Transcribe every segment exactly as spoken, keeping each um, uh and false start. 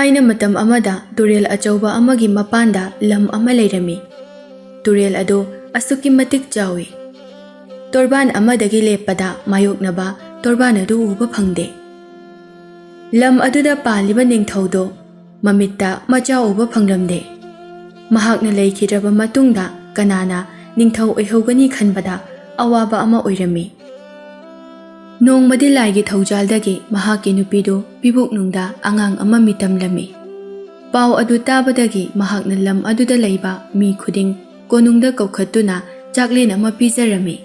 ꯊꯥꯏꯅ ꯃꯇꯝ ꯑꯃꯗ ꯇꯨꯔꯦꯜ ꯑꯆꯧꯕ ꯑꯃꯒꯤ ꯃꯄꯥꯟꯗ ꯂꯝ ꯑꯃ ꯂꯩꯔꯝꯃꯤ꯫ ꯇꯨꯔꯦꯜ ꯑꯗꯨ ꯑꯁꯨꯛꯀꯤ ꯃꯇꯤꯛ ꯆꯥꯎꯏ꯫ ꯇꯣꯔꯕꯥꯟ ꯑꯃꯗꯒꯤ ꯂꯦꯞꯄꯗ ꯃꯥꯌꯣꯛꯅꯕ ꯇꯣꯔꯕꯥꯟ ꯑꯗꯨ ꯎꯕ ꯐꯪꯗꯦ꯫ ꯂꯝ ꯑꯗꯨꯗ ꯄꯥꯜꯂꯤꯕ ꯅꯤꯡꯊꯧꯗꯣ ꯃꯃꯤꯠꯇ ꯃꯆꯥ ꯎꯕ ꯐꯪꯂꯝꯗꯦ꯫ ꯃꯍꯥꯛꯅ ꯂꯩꯈꯤꯗ꯭ꯔꯕ ꯃꯇꯨꯡꯗ ꯀꯅꯥꯅ ꯅꯤꯡꯊꯧ ꯑꯣꯏꯍꯧꯒꯅꯤ ꯈꯟꯕꯗ ꯑꯋꯥꯕ ꯑꯃ ꯑꯣꯏꯔꯝꯃꯤ꯫ ꯅꯣꯡꯃꯗꯤ ꯂꯥꯏꯒꯤ ꯊꯧꯖꯥꯜꯗꯒꯤ ꯃꯍꯥꯛꯀꯤ ꯅꯨꯄꯤꯗꯨ ꯄꯤꯕꯨꯛꯅꯨꯡꯗ ꯑꯉꯥꯡ ꯑꯃ ꯃꯤꯇꯝꯂꯝꯃꯤ꯫ ꯄꯥꯎ ꯑꯗꯨ ꯇꯥꯕꯗꯒꯤ ꯃꯍꯥꯛꯅ ꯂꯝ ꯑꯗꯨꯗ ꯂꯩꯕ ꯃꯤ ꯈꯨꯗꯤꯡ ꯀꯣꯅꯨꯡꯗ ꯀꯧꯈꯠꯇꯨꯅ ꯆꯥꯛꯂꯦꯟ ꯑꯃ ꯄꯤꯖꯔꯝꯃꯤ꯫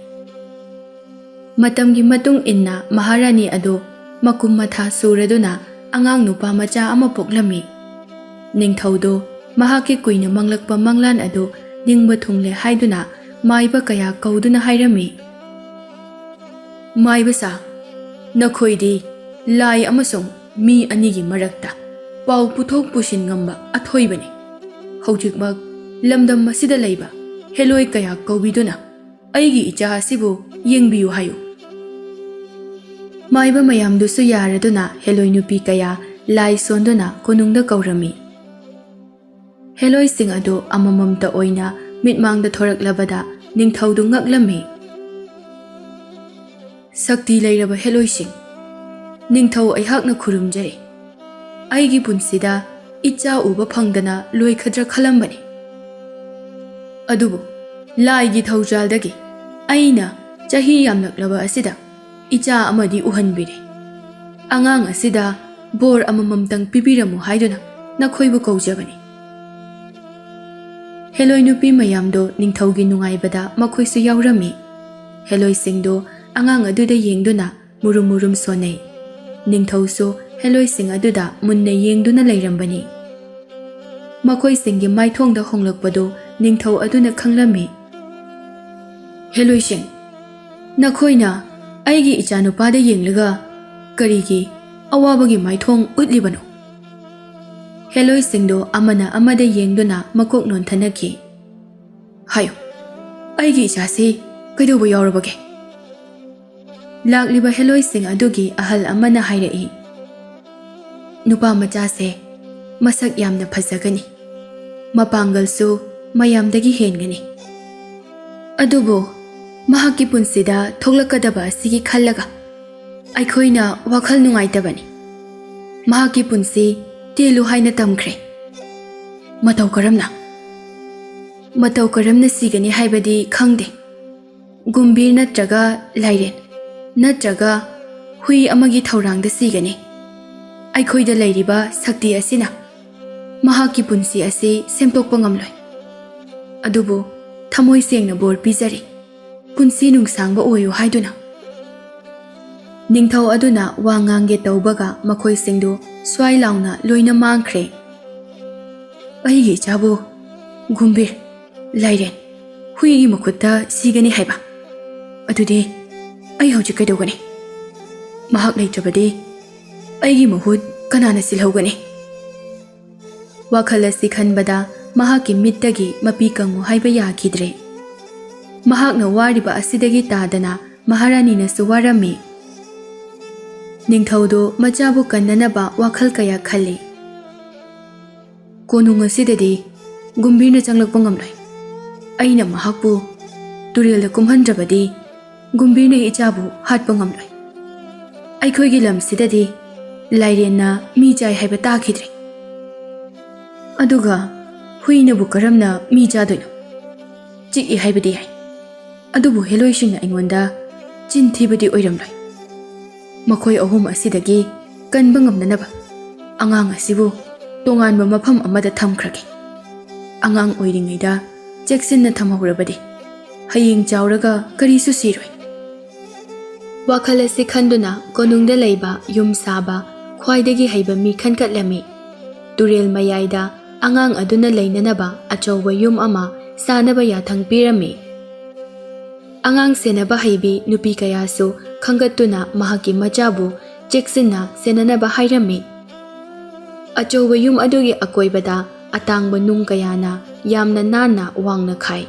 ꯃꯇꯝꯒꯤ ꯃꯇꯨꯡ ꯏꯟꯅ ꯃꯍꯥꯔꯥꯅꯤ ꯑꯗꯨ ꯃꯀꯨꯝ ꯃꯊꯥ ꯁꯨꯔꯗꯨꯅ ꯑꯉꯥꯡ ꯅꯨꯄꯥ ꯃꯆꯥ ꯑꯃ ꯄꯣꯛꯂꯝꯃꯤ꯫ ꯅꯤꯡꯊꯧꯗꯨ ꯃꯍꯥꯛꯀꯤ ꯀꯨꯏꯅ ꯃꯪꯂꯛꯄ ꯃꯪꯂꯥꯟ ꯑꯗꯨ ꯅꯤꯡꯕ ꯊꯨꯡꯂꯦ ꯍꯥꯏꯗꯨꯅ ꯃꯥꯏꯕ ꯀꯌꯥ ꯀꯧꯗꯨꯅ ꯍꯥꯏꯔꯝꯃꯤ꯫ ꯃꯥꯏꯕ ꯁꯥ, ꯅꯈꯣꯏꯗꯤ ꯂꯥꯏ ꯑꯃꯁꯨꯡ ꯃꯤ ꯑꯅꯤꯒꯤ ꯃꯔꯛꯇ ꯄꯥꯎ ꯄꯨꯊꯣꯛ ꯄꯨꯁꯤꯟ ꯉꯝꯕ ꯑꯊꯣꯏꯕꯅꯤ꯫ ꯍꯧꯖꯤꯛꯃꯛ ꯂꯝꯗꯝ ꯑꯁꯤꯗ ꯂꯩꯕ ꯍꯦꯂꯣꯏ ꯀꯌꯥ ꯀꯧꯕꯤꯗꯨꯅ ꯑꯩꯒꯤ ꯏꯆꯥ ꯑꯁꯤꯕꯨ ꯌꯦꯡꯕꯤꯌꯨ ꯍꯥꯏꯌꯨ꯫ ꯃꯥꯏꯕ ꯃꯌꯥꯝꯗꯨꯁꯨ ꯌꯥꯔꯗꯨꯅ ꯍꯦꯂꯣꯏ ꯅꯨꯄꯤ ꯀꯌꯥ ꯂꯥꯏ ꯁꯣꯟꯗꯨꯅ ꯀꯣꯅꯨꯡꯗ ꯀꯧꯔꯝꯃꯤ꯫ ꯍꯦꯂꯣꯏꯁꯤꯡ ꯑꯗꯨ ꯑꯃꯃꯝꯇ ꯑꯣꯏꯅ ꯃꯤꯠꯃꯥꯡꯗ ꯊꯣꯔꯛꯂꯕꯗ ꯅꯤꯡꯊꯧꯗꯨ ꯉꯛꯂꯝꯃꯤ꯫ ꯁꯛꯇꯤ ꯂꯩꯔꯕ ꯍꯦꯂꯣꯏꯁꯤꯡ, ꯅꯤꯡꯊꯧ ꯑꯩꯍꯥꯛꯅ ꯈꯨꯔꯨꯝꯖꯔꯤ꯫ ꯑꯩꯒꯤ ꯄꯨꯟꯁꯤꯗ ꯏꯆꯥ ꯎꯕ ꯐꯪꯗꯅ ꯂꯣꯏꯈꯗ꯭ꯔꯥ ꯈꯜꯂꯝꯕꯅꯤ꯫ ꯑꯗꯨꯕꯨ ꯂꯥꯏꯒꯤ ꯊꯧꯖꯥꯜꯗꯒꯤ ꯑꯩꯅ ꯆꯍꯤ ꯌꯥꯝꯂꯛꯂꯕ ꯑꯁꯤꯗ ꯏꯆꯥ ꯑꯃꯗꯤ ꯎꯍꯟꯕꯤꯔꯦ꯫ ꯑꯉꯥꯡ ꯑꯁꯤꯗ ꯕꯣꯔ ꯑꯃꯃꯝꯇꯪ ꯄꯤꯕꯤꯔꯝꯃꯨ ꯍꯥꯏꯗꯨꯅ ꯅꯈꯣꯏꯕꯨ ꯀꯧꯖꯕꯅꯤ꯫ ꯍꯦꯂꯣꯏ ꯅꯨꯄꯤ ꯃꯌꯥꯝꯗꯣ ꯅꯤꯡꯊꯧꯒꯤ ꯅꯨꯡꯉꯥꯏꯕꯗ ꯃꯈꯣꯏꯁꯨ ꯌꯥꯎꯔꯝꯃꯤ꯫ ꯍꯦꯂꯣꯏꯁꯤꯡꯗꯣ ꯑꯉꯥꯡ ꯑꯗꯨꯗ ꯌꯦꯡꯗꯨꯅ ꯃꯨꯔꯨꯝ ꯃꯨꯔꯨꯝ ꯁꯣꯟꯅꯩ꯫ ꯅꯤꯡꯊꯧꯁꯨ ꯍꯦꯂꯣꯏꯁꯤꯡ ꯑꯗꯨꯗ ꯃꯨꯟꯅ ꯌꯦꯡꯗꯨꯅ ꯂꯩꯔꯝꯕꯅꯤ꯫ ꯃꯈꯣꯏꯁꯤꯡꯒꯤ ꯃꯥꯏꯊꯣꯡꯗ ꯍꯣꯡꯂꯛꯄꯗꯨ ꯅꯤꯡꯊꯧ ꯑꯗꯨꯅ ꯈꯪꯂꯝꯃꯤ꯫ ꯍꯦꯂꯣꯏꯁꯤꯡ, ꯅꯈꯣꯏꯅ ꯑꯩꯒꯤ ꯏꯆꯥꯅꯨꯄꯥꯗ ꯌꯦꯡꯂꯒ ꯀꯔꯤꯒꯤ ꯑꯋꯥꯕꯒꯤ ꯃꯥꯏꯊꯣꯡ ꯎꯠꯂꯤꯕꯅꯣ? ꯍꯦꯂꯣꯏꯁꯤꯡꯗꯨ ꯑꯃꯅ ꯑꯃꯗ ꯌꯦꯡꯗꯨꯅ ꯃꯀꯣꯛ ꯅꯣꯟꯊꯅꯈꯤ꯫ ꯍꯥꯏꯌꯨ, ꯑꯩꯒꯤ ꯏꯆꯥꯁꯤ ꯀꯩꯗꯧꯕ ꯌꯥꯎꯔꯕꯒꯦ? ꯂꯥꯛꯂꯤꯕ ꯍꯦꯂꯣꯏꯁꯤꯡ ꯑꯗꯨꯒꯤ ꯑꯍꯜ ꯑꯃꯅ ꯍꯥꯏꯔꯛꯏ, ꯅꯨꯄꯥ ꯃꯆꯥꯁꯦ ꯃꯁꯛ ꯌꯥꯝꯅ ꯐꯖꯒꯅꯤ, ꯃꯄꯥꯡꯒꯜꯁꯨ ꯃꯌꯥꯝꯗꯒꯤ ꯍꯦꯟꯒꯅꯤ꯫ ꯑꯗꯨꯕꯨ ꯃꯍꯥꯛꯀꯤ ꯄꯨꯟꯁꯤꯗ ꯊꯣꯛꯂꯛꯀꯗꯕ ꯑꯁꯤꯒꯤ ꯈꯜꯂꯒ ꯑꯩꯈꯣꯏꯅ ꯋꯥꯈꯜ ꯅꯨꯡꯉꯥꯏꯇꯕꯅꯤ꯫ ꯃꯍꯥꯛꯀꯤ ꯄꯨꯟꯁꯤ ꯇꯦꯜꯂꯨ ꯍꯥꯏꯅ ꯇꯝꯈ꯭ꯔꯦ꯫ ꯃꯇꯧ ꯀꯔꯝꯅ? ꯃꯇꯧ ꯀꯔꯝꯅ ꯁꯤꯒꯅꯤ ꯍꯥꯏꯕꯗꯤ ꯈꯪꯗꯦ꯫ ꯒꯨꯝꯚꯤꯔ ꯅꯠꯇ꯭ꯔꯒ ꯂꯥꯏꯔꯦꯟ ꯅꯠꯇ꯭ꯔꯒ ꯍꯨꯏ ꯑꯃꯒꯤ ꯊꯧꯔꯥꯡꯗ ꯁꯤꯒꯅꯤ꯫ ꯑꯩꯈꯣꯏꯗ ꯂꯩꯔꯤꯕ ꯁꯛꯇꯤ ꯑꯁꯤꯅ ꯃꯍꯥꯛꯀꯤ ꯄꯨꯟꯁꯤ ꯑꯁꯤ ꯁꯦꯝꯗꯣꯛꯄ ꯉꯝꯂꯣꯏ꯫ ꯑꯗꯨꯕꯨ ꯊꯃꯣꯏ ꯁꯦꯡꯅ ꯕꯣꯔ ꯄꯤꯖꯔꯤ, ꯄꯨꯟꯁꯤ ꯅꯨꯡꯁꯥꯡꯕ ꯑꯣꯏꯌꯨ ꯍꯥꯏꯗꯨꯅ꯫ ꯅꯤꯡꯊꯧ ꯑꯗꯨꯅ ꯋꯥ ꯉꯥꯡꯒꯦ ꯇꯧꯕꯒ ꯃꯈꯣꯏꯁꯤꯡꯗꯨ ꯁ꯭ꯋꯥꯏ ꯂꯥꯎꯅ ꯂꯣꯏꯅ ꯃꯥꯡꯈ꯭ꯔꯦ꯫ ꯑꯩꯒꯤ ꯏꯆꯥꯕꯨ ꯒꯨꯝꯚꯤꯔ, ꯂꯥꯏꯔꯦꯟ, ꯍꯨꯏꯒꯤ ꯃꯈꯨꯠꯇ ꯁꯤꯒꯅꯤ ꯍꯥꯏꯕ? ꯑꯗꯨꯗꯤ ꯑꯩ ꯍꯧꯖꯤꯛ ꯀꯩꯗꯧꯒꯅꯤ? ꯃꯍꯥꯛ ꯂꯩꯇ꯭ꯔꯕꯗꯤ ꯑꯩꯒꯤ ꯃꯍꯨꯠ ꯀꯅꯥꯅ ꯁꯤꯜꯍꯧꯒꯅꯤ? ꯋꯥꯈꯜ ꯑꯁꯤ ꯈꯟꯕꯗ ꯃꯍꯥꯛꯀꯤ ꯃꯤꯠꯇꯒꯤ ꯃꯄꯤ ꯀꯪꯉꯨ ꯍꯥꯏꯕ ꯌꯥꯈꯤꯗ꯭ꯔꯦ꯫ ꯃꯍꯥꯛꯅ ꯋꯥꯔꯤꯕ ꯑꯁꯤꯗꯒꯤ ꯇꯥꯗꯅ ꯃꯍꯥꯔꯥꯅꯤꯅꯁꯨ ꯋꯥꯔꯝꯃꯤ꯫ ꯅꯤꯡꯊꯧꯗꯨ ꯃꯆꯥꯕꯨ ꯀꯟꯅꯅꯕ ꯋꯥꯈꯜ ꯀꯌꯥ ꯈꯜꯂꯤ꯫ ꯀꯣꯅꯨꯡ ꯑꯁꯤꯗꯗꯤ ꯒꯨꯝꯚꯤꯔꯅ ꯆꯪꯂꯛꯄ ꯉꯝꯂꯣꯏ꯫ ꯑꯩꯅ ꯃꯍꯥꯛꯄꯨ ꯇꯨꯔꯦꯜꯗ ꯀꯨꯝꯍꯟꯗ꯭ꯔꯕꯗꯤ ꯒꯨꯝꯚꯤꯔꯅ ꯏꯆꯥꯕꯨ ꯍꯥꯠꯄ ꯉꯝꯂꯣꯏ꯫ ꯑꯩꯈꯣꯏꯒꯤ ꯂꯝꯁꯤꯗꯗꯤ ꯂꯥꯏꯔꯦꯟꯅ ꯃꯤ ꯆꯥꯏ ꯍꯥꯏꯕ ꯇꯥꯈꯤꯗ꯭ꯔꯦ꯫ ꯑꯗꯨꯒ ꯍꯨꯏꯅꯕꯨ ꯀꯔꯝꯅ ꯃꯤ ꯆꯥꯗꯣꯏꯅꯣ? ꯆꯤꯛꯏ ꯍꯥꯏꯕꯗꯤ ꯌꯥꯏ, ꯑꯗꯨꯕꯨ ꯍꯦꯂꯣꯏꯁꯤꯡꯅ ꯑꯩꯉꯣꯟꯗ ꯆꯤꯟ ꯊꯤꯕꯗꯤ ꯑꯣꯏꯔꯝꯂꯣꯏ꯫ ꯃꯈꯣꯏ ꯑꯍꯨꯝ ꯑꯁꯤꯗꯒꯤ ꯀꯟꯕ ꯉꯝꯅꯅꯕ ꯑꯉꯥꯡ ꯑꯁꯤꯕꯨ ꯇꯣꯉꯥꯟꯕ ꯃꯐꯝ ꯑꯃꯗ ꯊꯝꯈ꯭ꯔꯒꯦ꯫ ꯑꯉꯥꯡ ꯑꯣꯏꯔꯤꯉꯩꯗ ꯆꯦꯛꯁꯤꯟꯅ ꯊꯝꯍꯧꯔꯕꯗꯤ ꯍꯌꯦꯡ ꯆꯥꯎꯔꯒ ꯀꯔꯤꯁꯨ ꯁꯤꯔꯣꯏ꯫ ꯋꯥꯈꯜ ꯑꯁꯤ ꯈꯟꯗꯨꯅ ꯀꯣꯅꯨꯡꯗ ꯂꯩꯕ ꯌꯨꯝ ꯁꯥꯕ ꯈ꯭ꯋꯥꯏꯗꯒꯤ ꯍꯩꯕ ꯃꯤ ꯈꯟꯒꯠꯂꯝꯃꯤ꯫ ꯇꯨꯔꯦꯜ ꯃꯌꯥꯏꯗ ꯑꯉꯥꯡ ꯑꯗꯨꯅ ꯂꯩꯅꯅꯕ ꯑꯆꯧꯕ ꯌꯨꯝ ꯑꯃ ꯁꯥꯅꯕ ꯌꯥꯊꯪ ꯄꯤꯔꯝꯃꯤ꯫ ꯑꯉꯥꯡ ꯁꯦꯟꯅꯕ ꯍꯩꯕꯤ ꯅꯨꯄꯤ ꯀꯌꯥꯁꯨ ꯈꯟꯒꯠꯇꯨꯅ ꯃꯍꯥꯛꯀꯤ ꯃꯆꯥꯕꯨ ꯆꯦꯛꯁꯤꯟꯅ ꯁꯦꯟꯅꯅꯕ ꯍꯥꯏꯔꯝꯃꯤ꯫ ꯑꯆꯧꯕ ꯌꯨꯝ ꯑꯗꯨꯒꯤ ꯑꯀꯣꯏꯕꯗ ꯑꯇꯥꯡꯕ ꯅꯨꯡ ꯀꯌꯥꯅ ꯌꯥꯝꯅ ꯅꯥꯟꯅ ꯋꯥꯡꯅ ꯈꯥꯏ꯫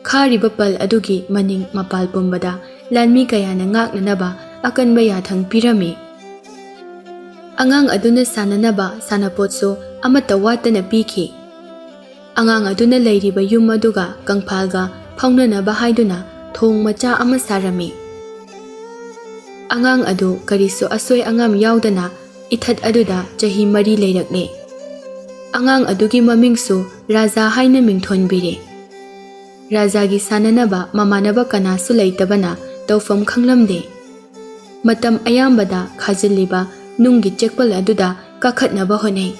ꯈꯥꯔꯤꯕ ꯄꯜ ꯑꯗꯨꯒꯤ ꯃꯅꯤꯡ ꯃꯄꯥꯜ ꯄꯨꯝꯕꯗ ꯂꯥꯟꯃꯤ ꯀꯌꯥꯅ ꯉꯥꯛꯅꯅꯕ ꯑꯀꯟꯕ ꯌꯥꯊꯪ ꯄꯤꯔꯝꯃꯤ꯫ ꯑꯉꯥꯡ ꯑꯗꯨꯅ ꯁꯥꯟꯅꯅꯕ ꯁꯥꯟꯅꯄꯣꯠꯁꯨ ꯑꯃꯠꯇ ꯋꯥꯠꯇꯅ ꯄꯤꯈꯤ꯫ ꯑꯉꯥꯡ ꯑꯗꯨꯅ ꯂꯩꯔꯤꯕ ꯌꯨꯝ ꯑꯗꯨꯒ ꯀꯪꯐꯥꯜꯒ ꯐꯥꯎꯅꯅꯕ ꯍꯥꯏꯗꯨꯅ ꯊꯣꯡ ꯃꯆꯥ ꯑꯃ ꯁꯥꯔꯝꯃꯤ꯫ ꯑꯉꯥꯡ ꯑꯗꯨ ꯀꯔꯤꯁꯨ ꯑꯁꯣꯏ ꯑꯉꯥꯝ ꯌꯥꯎꯗꯅ ꯏꯊꯠ ꯑꯗꯨꯗ ꯆꯍꯤ ꯃꯔꯤ ꯂꯩꯔꯛꯂꯦ꯫ ꯑꯉꯥꯡ ꯑꯗꯨꯒꯤ ꯃꯃꯤꯡꯁꯨ ꯔꯥꯖꯥ ꯍꯥꯏꯅ ꯃꯤꯡꯊꯣꯟꯕꯤꯔꯦ꯫ ꯔꯥꯖꯥꯒꯤ ꯁꯥꯟꯅꯅꯕ ꯃꯃꯥꯟꯅꯕ ꯀꯅꯥꯁꯨ ꯂꯩꯇꯕꯅ ꯇꯧꯐꯝ ꯈꯪꯂꯝꯗꯦ꯫ ꯃꯇꯝ ꯑꯌꯥꯝꯕꯗ ꯈꯥꯖꯤꯜꯂꯤꯕ ꯅꯨꯡꯒꯤ ꯆꯦꯛꯄꯜ ꯑꯗꯨꯗ ꯀꯥꯈꯠꯅꯕ ꯍꯣꯠꯅꯩ꯫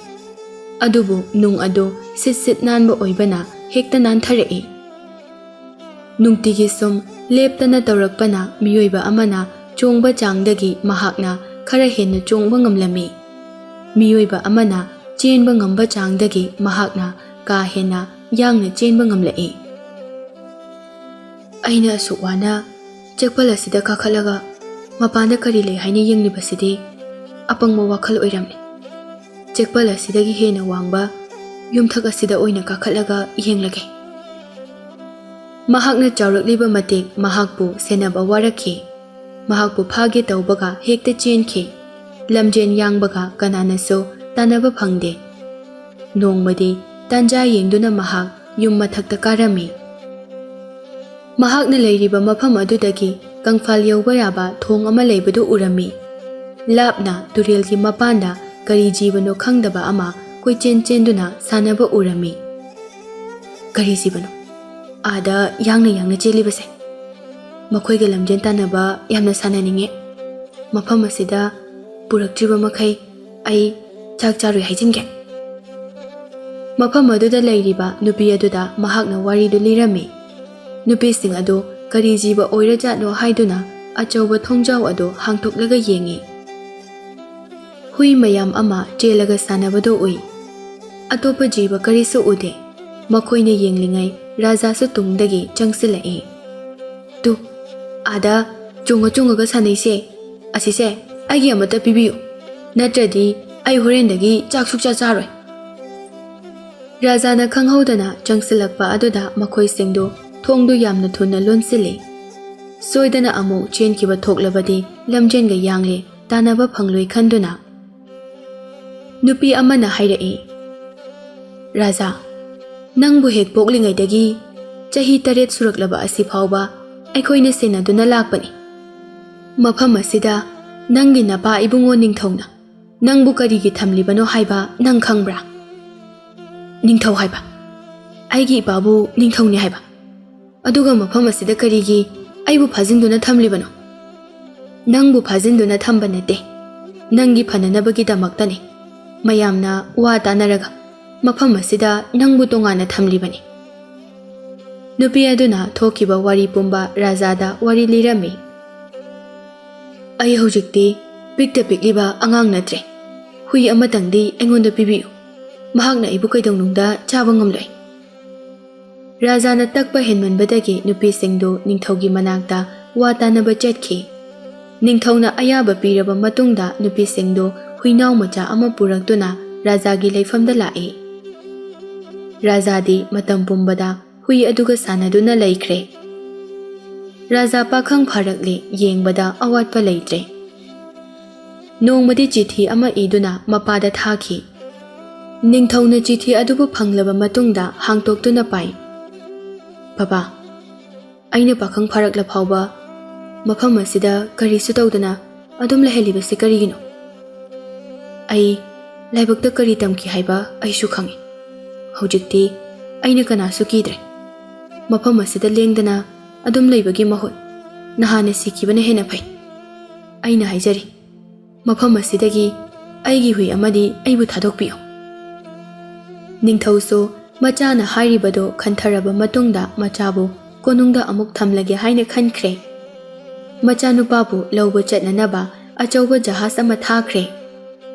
ꯑꯗꯨꯕꯨ ꯅꯨꯡ ꯑꯗꯨ ꯁꯤꯠ ꯁꯤꯠ ꯅꯥꯟꯕ ꯑꯣꯏꯕꯅ ꯍꯦꯛꯇ ꯅꯥꯟꯊꯔꯛꯏ꯫ ꯅꯨꯡꯇꯤꯒꯤ ꯁꯨꯝ ꯂꯦꯞꯇꯅ ꯇꯧꯔꯛꯄꯅ ꯃꯤꯑꯣꯏꯕ ꯑꯃꯅ ꯆꯣꯡꯕ ꯆꯥꯡꯗꯒꯤ ꯃꯍꯥꯛꯅ ꯈꯔ ꯍꯦꯟꯅ ꯆꯣꯡꯕ ꯉꯝꯂꯝꯃꯤ꯫ ꯃꯤꯑꯣꯏꯕ ꯑꯃꯅ ꯆꯦꯟꯕ ꯉꯝꯕ ꯆꯥꯡꯗꯒꯤ ꯃꯍꯥꯛꯅ ꯀꯥ ꯍꯦꯟꯅ ꯌꯥꯡꯅ ꯆꯦꯟꯕ ꯉꯝꯂꯛꯏ꯫ ꯑꯩꯅ ꯑꯁꯨꯛ ꯋꯥꯅ ꯆꯦꯛꯄꯜ ꯑꯁꯤꯗ ꯀꯥꯈꯠꯂꯒ ꯃꯄꯥꯟꯗ ꯀꯔꯤ ꯂꯩ ꯍꯥꯏꯅ ꯌꯦꯡꯂꯤꯕꯁꯤꯗꯤ ꯑꯄꯪꯕ ꯋꯥꯈꯜ ꯑꯣꯏꯔꯝꯃꯤ꯫ ꯆꯦꯛꯄꯜ ꯑꯁꯤꯗꯒꯤ ꯍꯦꯟꯅ ꯋꯥꯡꯕ ꯌꯨꯝꯊꯛ ꯑꯁꯤꯗ ꯑꯣꯏꯅ ꯀꯥꯈꯠꯂꯒ ꯌꯦꯡꯂꯒꯦ꯫ ꯃꯍꯥꯛꯅ ꯆꯥꯎꯔꯛꯂꯤꯕ ꯃꯇꯤꯛ ꯃꯍꯥꯛꯄꯨ ꯁꯦꯟꯅꯕ ꯋꯥꯔꯛꯈꯤ꯫ ꯃꯍꯥꯛꯄꯨ ꯐꯥꯒꯦ ꯇꯧꯕꯒ ꯍꯦꯛꯇ ꯆꯦꯟꯈꯤ꯫ ꯂꯝꯖꯦꯟ ꯌꯥꯡꯕꯒ ꯀꯅꯥꯅꯁꯨ ꯇꯥꯟꯅꯕ ꯐꯪꯗꯦ꯫ ꯅꯣꯡꯃꯗꯤ ꯇꯥꯟꯖꯥ ꯌꯦꯡꯗꯨꯅ ꯃꯍꯥꯛ ꯌꯨꯝ ꯃꯊꯛꯇ ꯀꯥꯔꯝꯃꯤ꯫ ꯃꯍꯥꯛꯅ ꯂꯩꯔꯤꯕ ꯃꯐꯝ ꯑꯗꯨꯗꯒꯤ ꯀꯪꯐꯥꯜ ꯌꯧꯕ ꯌꯥꯕ ꯊꯣꯡ ꯑꯃ ꯂꯩꯕꯗꯨ ꯎꯔꯝꯃꯤ꯫ ꯂꯥꯞꯅ ꯇꯨꯔꯦꯜꯒꯤ ꯃꯄꯥꯟꯗ ꯀꯔꯤ ꯖꯤꯕꯅꯣ ꯈꯪꯗꯕ ꯑꯃ ꯀꯣꯏꯆꯦꯟ ꯆꯦꯟꯗꯨꯅ ꯁꯥꯟꯅꯕ ꯎꯔꯝꯃꯤ꯫ "ꯀꯔꯤ ꯖꯤꯕꯅꯣ ꯑꯥꯗ ꯌꯥꯡꯅ ꯌꯥꯡꯅ ꯆꯦꯜꯂꯤꯕꯁꯦ? ꯃꯈꯣꯏꯒ ꯂꯝꯖꯦꯟ ꯇꯥꯟꯅꯕ ꯌꯥꯝꯅ ꯁꯥꯟꯅꯅꯤꯡꯉꯦ꯫ ꯃꯐꯝ ꯑꯁꯤꯗ ꯄꯨꯔꯛꯇ꯭ꯔꯤꯕ ꯃꯈꯩ ꯑꯩ ꯆꯥꯛ ꯆꯥꯔꯣꯏ ꯍꯥꯏꯖꯤꯟꯒꯦ꯫" ꯃꯐꯝ ꯑꯗꯨꯗ ꯂꯩꯔꯤꯕ ꯅꯨꯄꯤ ꯑꯗꯨꯗ ꯃꯍꯥꯛꯅ ꯋꯥꯔꯤꯗꯨ ꯂꯤꯔꯝꯃꯤ꯫ ꯅꯨꯄꯤꯁꯤꯡ ꯑꯗꯨ ꯀꯔꯤ ꯖꯤꯕ ꯑꯣꯏꯔꯖꯥꯠꯅꯣ ꯍꯥꯏꯗꯨꯅ ꯑꯆꯧꯕ ꯊꯣꯡꯖꯥꯎ ꯑꯗꯨ ꯍꯥꯡꯗꯣꯛꯂꯒ ꯌꯦꯡꯉꯤ꯫ ꯍꯨꯏ ꯃꯌꯥꯝ ꯑꯃ ꯆꯦꯜꯂꯒ ꯁꯥꯟꯅꯕꯗꯨ ꯎꯏ꯫ ꯑꯇꯣꯞꯄ ꯖꯤꯕ ꯀꯔꯤꯁꯨ ꯎꯗꯦ꯫ ꯃꯈꯣꯏꯅ ꯌꯦꯡꯂꯤꯉꯩ ꯔꯥꯖꯥꯁꯨ ꯇꯨꯡꯗꯒꯤ ꯆꯪꯁꯤꯜꯂꯛꯏ꯫ "ꯇꯨ, ꯑꯥꯗ ꯆꯣꯡꯉ ꯆꯣꯡꯉꯒ ꯁꯥꯟꯅꯩꯁꯦ, ꯑꯁꯤꯁꯦ ꯑꯩꯒꯤ ꯑꯃꯠꯇ ꯄꯤꯕꯤꯌꯨ, ꯅꯠꯇ꯭ꯔꯗꯤ ꯑꯩ ꯍꯣꯔꯦꯟꯗꯒꯤ ꯆꯥꯛ ꯁꯨꯛꯆꯥ ꯆꯥꯔꯣꯏ꯫" ꯔꯥꯖꯥꯅ ꯈꯪꯍꯧꯗꯅ ꯆꯪꯁꯤꯜꯂꯛꯄ ꯑꯗꯨꯗ ꯃꯈꯣꯏꯁꯤꯡꯗꯨ ꯊꯣꯡꯗꯨ ꯌꯥꯝꯅ ꯊꯨꯅ ꯂꯣꯟꯁꯤꯜꯂꯤ꯫ ꯁꯣꯏꯗꯅ ꯑꯃꯨꯛ ꯆꯦꯟꯈꯤꯕ ꯊꯣꯛꯂꯕꯗꯤ ꯂꯝꯖꯦꯟꯒ ꯌꯥꯡꯂꯦ ꯇꯥꯟꯅꯕ ꯐꯪꯂꯣꯏ ꯈꯟꯗꯨꯅ꯫ ꯅꯨꯄꯤ ꯑꯃꯅ ꯍꯥꯏꯔꯛꯏ, "ꯔꯥꯖꯥ, ꯅꯪꯕꯨ ꯍꯦꯛ ꯄꯣꯛꯂꯤꯉꯩꯗꯒꯤ ꯆꯍꯤ ꯇꯔꯦꯠ ꯁꯨꯔꯛꯂꯕ ꯑꯁꯤ ꯐꯥꯎꯕ ꯑꯩꯈꯣꯏꯅ ꯁꯦꯟꯅꯗꯨꯅ ꯂꯥꯛꯄꯅꯤ꯫ ꯃꯐꯝ ꯑꯁꯤꯗ ꯅꯪꯒꯤ ꯅꯄꯥ ꯏꯕꯨꯡꯉꯣ ꯅꯤꯡꯊꯧꯅ ꯅꯪꯕꯨ ꯀꯔꯤꯒꯤ ꯊꯝꯂꯤꯕꯅꯣ ꯍꯥꯏꯕ ꯅꯪ ꯈꯪꯕ꯭ꯔꯥ?" "ꯅꯤꯡꯊꯧ ꯍꯥꯏꯕ? ꯑꯩꯒꯤ ꯏꯄꯥꯕꯨ ꯅꯤꯡꯊꯧꯅꯤ ꯍꯥꯏꯕ? ꯑꯗꯨꯒ ꯃꯐꯝ ꯑꯁꯤꯗ ꯀꯔꯤꯒꯤ ꯑꯩꯕꯨ ꯐꯥꯖꯤꯟꯗꯨꯅ ꯊꯝꯂꯤꯕꯅꯣ?" "ꯅꯪꯕꯨ ꯐꯥꯖꯤꯟꯗꯨꯅ ꯊꯝꯕ ꯅꯠꯇꯦ, ꯅꯪꯒꯤ ꯐꯅꯅꯕꯒꯤꯗꯃꯛꯇꯅꯤ꯫ ꯃꯌꯥꯝꯅ ꯋꯥ ꯇꯥꯅꯔꯒ ꯃꯐꯝ ꯑꯁꯤꯗ ꯅꯪꯕꯨ ꯇꯣꯉꯥꯟꯅ ꯊꯝꯂꯤꯕꯅꯤ꯫" ꯅꯨꯄꯤ ꯑꯗꯨꯅ ꯊꯣꯛꯈꯤꯕ ꯋꯥꯔꯤ ꯄꯨꯝꯕ ꯔꯥꯖꯥꯗ ꯋꯥꯔꯤ ꯂꯤꯔꯝꯃꯤ꯫ "ꯑꯩ ꯍꯧꯖꯤꯛꯇꯤ ꯄꯤꯛꯇ ꯄꯤꯛꯂꯤꯕ ꯑꯉꯥꯡ ꯅꯠꯇ꯭ꯔꯦ꯫ ꯍꯨꯏ ꯑꯃꯇꯪꯗꯤ ꯑꯩꯉꯣꯟꯗ ꯄꯤꯕꯤꯌꯨ꯫ ꯃꯍꯥꯛꯅ ꯑꯩꯕꯨ ꯀꯩꯗꯧꯅꯨꯡꯗ ꯆꯥꯕ ꯉꯝꯂꯣꯏ꯫" ꯔꯥꯖꯥꯅ ꯇꯛꯄ ꯍꯦꯟꯃꯟꯕꯗꯒꯤ ꯅꯨꯄꯤꯁꯤꯡꯗꯨ ꯅꯤꯡꯊꯧꯒꯤ ꯃꯅꯥꯛꯇ ꯋꯥ ꯇꯥꯅꯕ ꯆꯠꯈꯤ꯫ ꯅꯤꯡꯊꯧꯅ ꯑꯌꯥꯕ ꯄꯤꯔꯕ ꯃꯇꯨꯡꯗ ꯅꯨꯄꯤꯁꯤꯡꯗꯨ ꯍꯨꯏꯅꯥꯎ ꯃꯆꯥ ꯑꯃ ꯄꯨꯔꯛꯇꯨꯅ ꯔꯥꯖꯥꯒꯤ ꯂꯩꯐꯝꯗ ꯂꯥꯛꯏ꯫ ꯔꯥꯖꯥꯗꯤ ꯃꯇꯝ ꯄꯨꯝꯕꯗ ꯍꯨꯏ ꯑꯗꯨꯒ ꯁꯥꯟꯅꯗꯨꯅ ꯂꯩꯈ꯭ꯔꯦ꯫ ꯔꯥꯖꯥ ꯄꯥꯈꯪ ꯐꯥꯔꯛꯂꯦ, ꯌꯦꯡꯕꯗ ꯑꯋꯥꯠꯄ ꯂꯩꯇ꯭ꯔꯦ꯫ ꯅꯣꯡꯃꯗꯤ ꯆꯤꯊꯤ ꯑꯃ ꯏꯗꯨꯅ ꯃꯄꯥꯗ ꯊꯥꯈꯤ꯫ ꯅꯤꯡꯊꯧꯅ ꯆꯤꯊꯤ ꯑꯗꯨꯕꯨ ꯐꯪꯂꯕ ꯃꯇꯨꯡꯗ ꯍꯥꯡꯇꯣꯛꯇꯨꯅ ꯄꯥꯏ꯫ "ꯕꯕꯥ, ꯑꯩꯅ ꯄꯥꯈꯪ ꯐꯥꯔꯛꯂ ꯐꯥꯎꯕ ꯃꯐꯝ ꯑꯁꯤꯗ ꯀꯔꯤꯁꯨ ꯇꯧꯗꯅ ꯑꯗꯨꯝ ꯂꯩꯍꯜꯂꯤꯕꯁꯤ ꯀꯔꯤꯒꯤꯅꯣ? ꯑꯩ ꯂꯥꯏꯕꯛꯇ ꯀꯔꯤ ꯇꯝꯈꯤ ꯍꯥꯏꯕ ꯑꯩꯁꯨ ꯈꯪꯏ꯫ ꯍꯧꯖꯤꯛꯇꯤ ꯑꯩꯅ ꯀꯅꯥꯁꯨ ꯀꯤꯗ꯭ꯔꯦ꯫ ꯃꯐꯝ ꯑꯁꯤꯗ ꯂꯦꯡꯗꯅ ꯑꯗꯨꯝ ꯂꯩꯕꯒꯤ ꯃꯍꯨꯠ ꯅꯍꯥꯟꯅ ꯁꯤꯈꯤꯕꯅ ꯍꯦꯟꯅ ꯐꯩ꯫ ꯑꯩꯅ ꯍꯥꯏꯖꯔꯤ, ꯃꯐꯝ ꯑꯁꯤꯗꯒꯤ ꯑꯩꯒꯤ ꯍꯨꯏ ꯑꯃꯗꯤ ꯑꯩꯕꯨ ꯊꯥꯗꯣꯛꯄꯤꯌꯨ꯫" ꯅꯤꯡꯊꯧꯁꯨ ꯃꯆꯥꯅ ꯍꯥꯏꯔꯤꯕꯗꯨ ꯈꯟꯊꯔꯕ ꯃꯇꯨꯡꯗ ꯃꯆꯥꯕꯨ ꯀꯣꯅꯨꯡꯗ ꯑꯃꯨꯛ ꯊꯝꯂꯒꯦ ꯍꯥꯏꯅ ꯈꯟꯈ꯭ꯔꯦ꯫ ꯃꯆꯥꯅꯨꯄꯥꯕꯨ ꯂꯧꯕ ꯆꯠꯅꯅꯕ ꯑꯆꯧꯕ ꯖꯍꯥꯖ ꯑꯃ ꯊꯥꯈ꯭ꯔꯦ꯫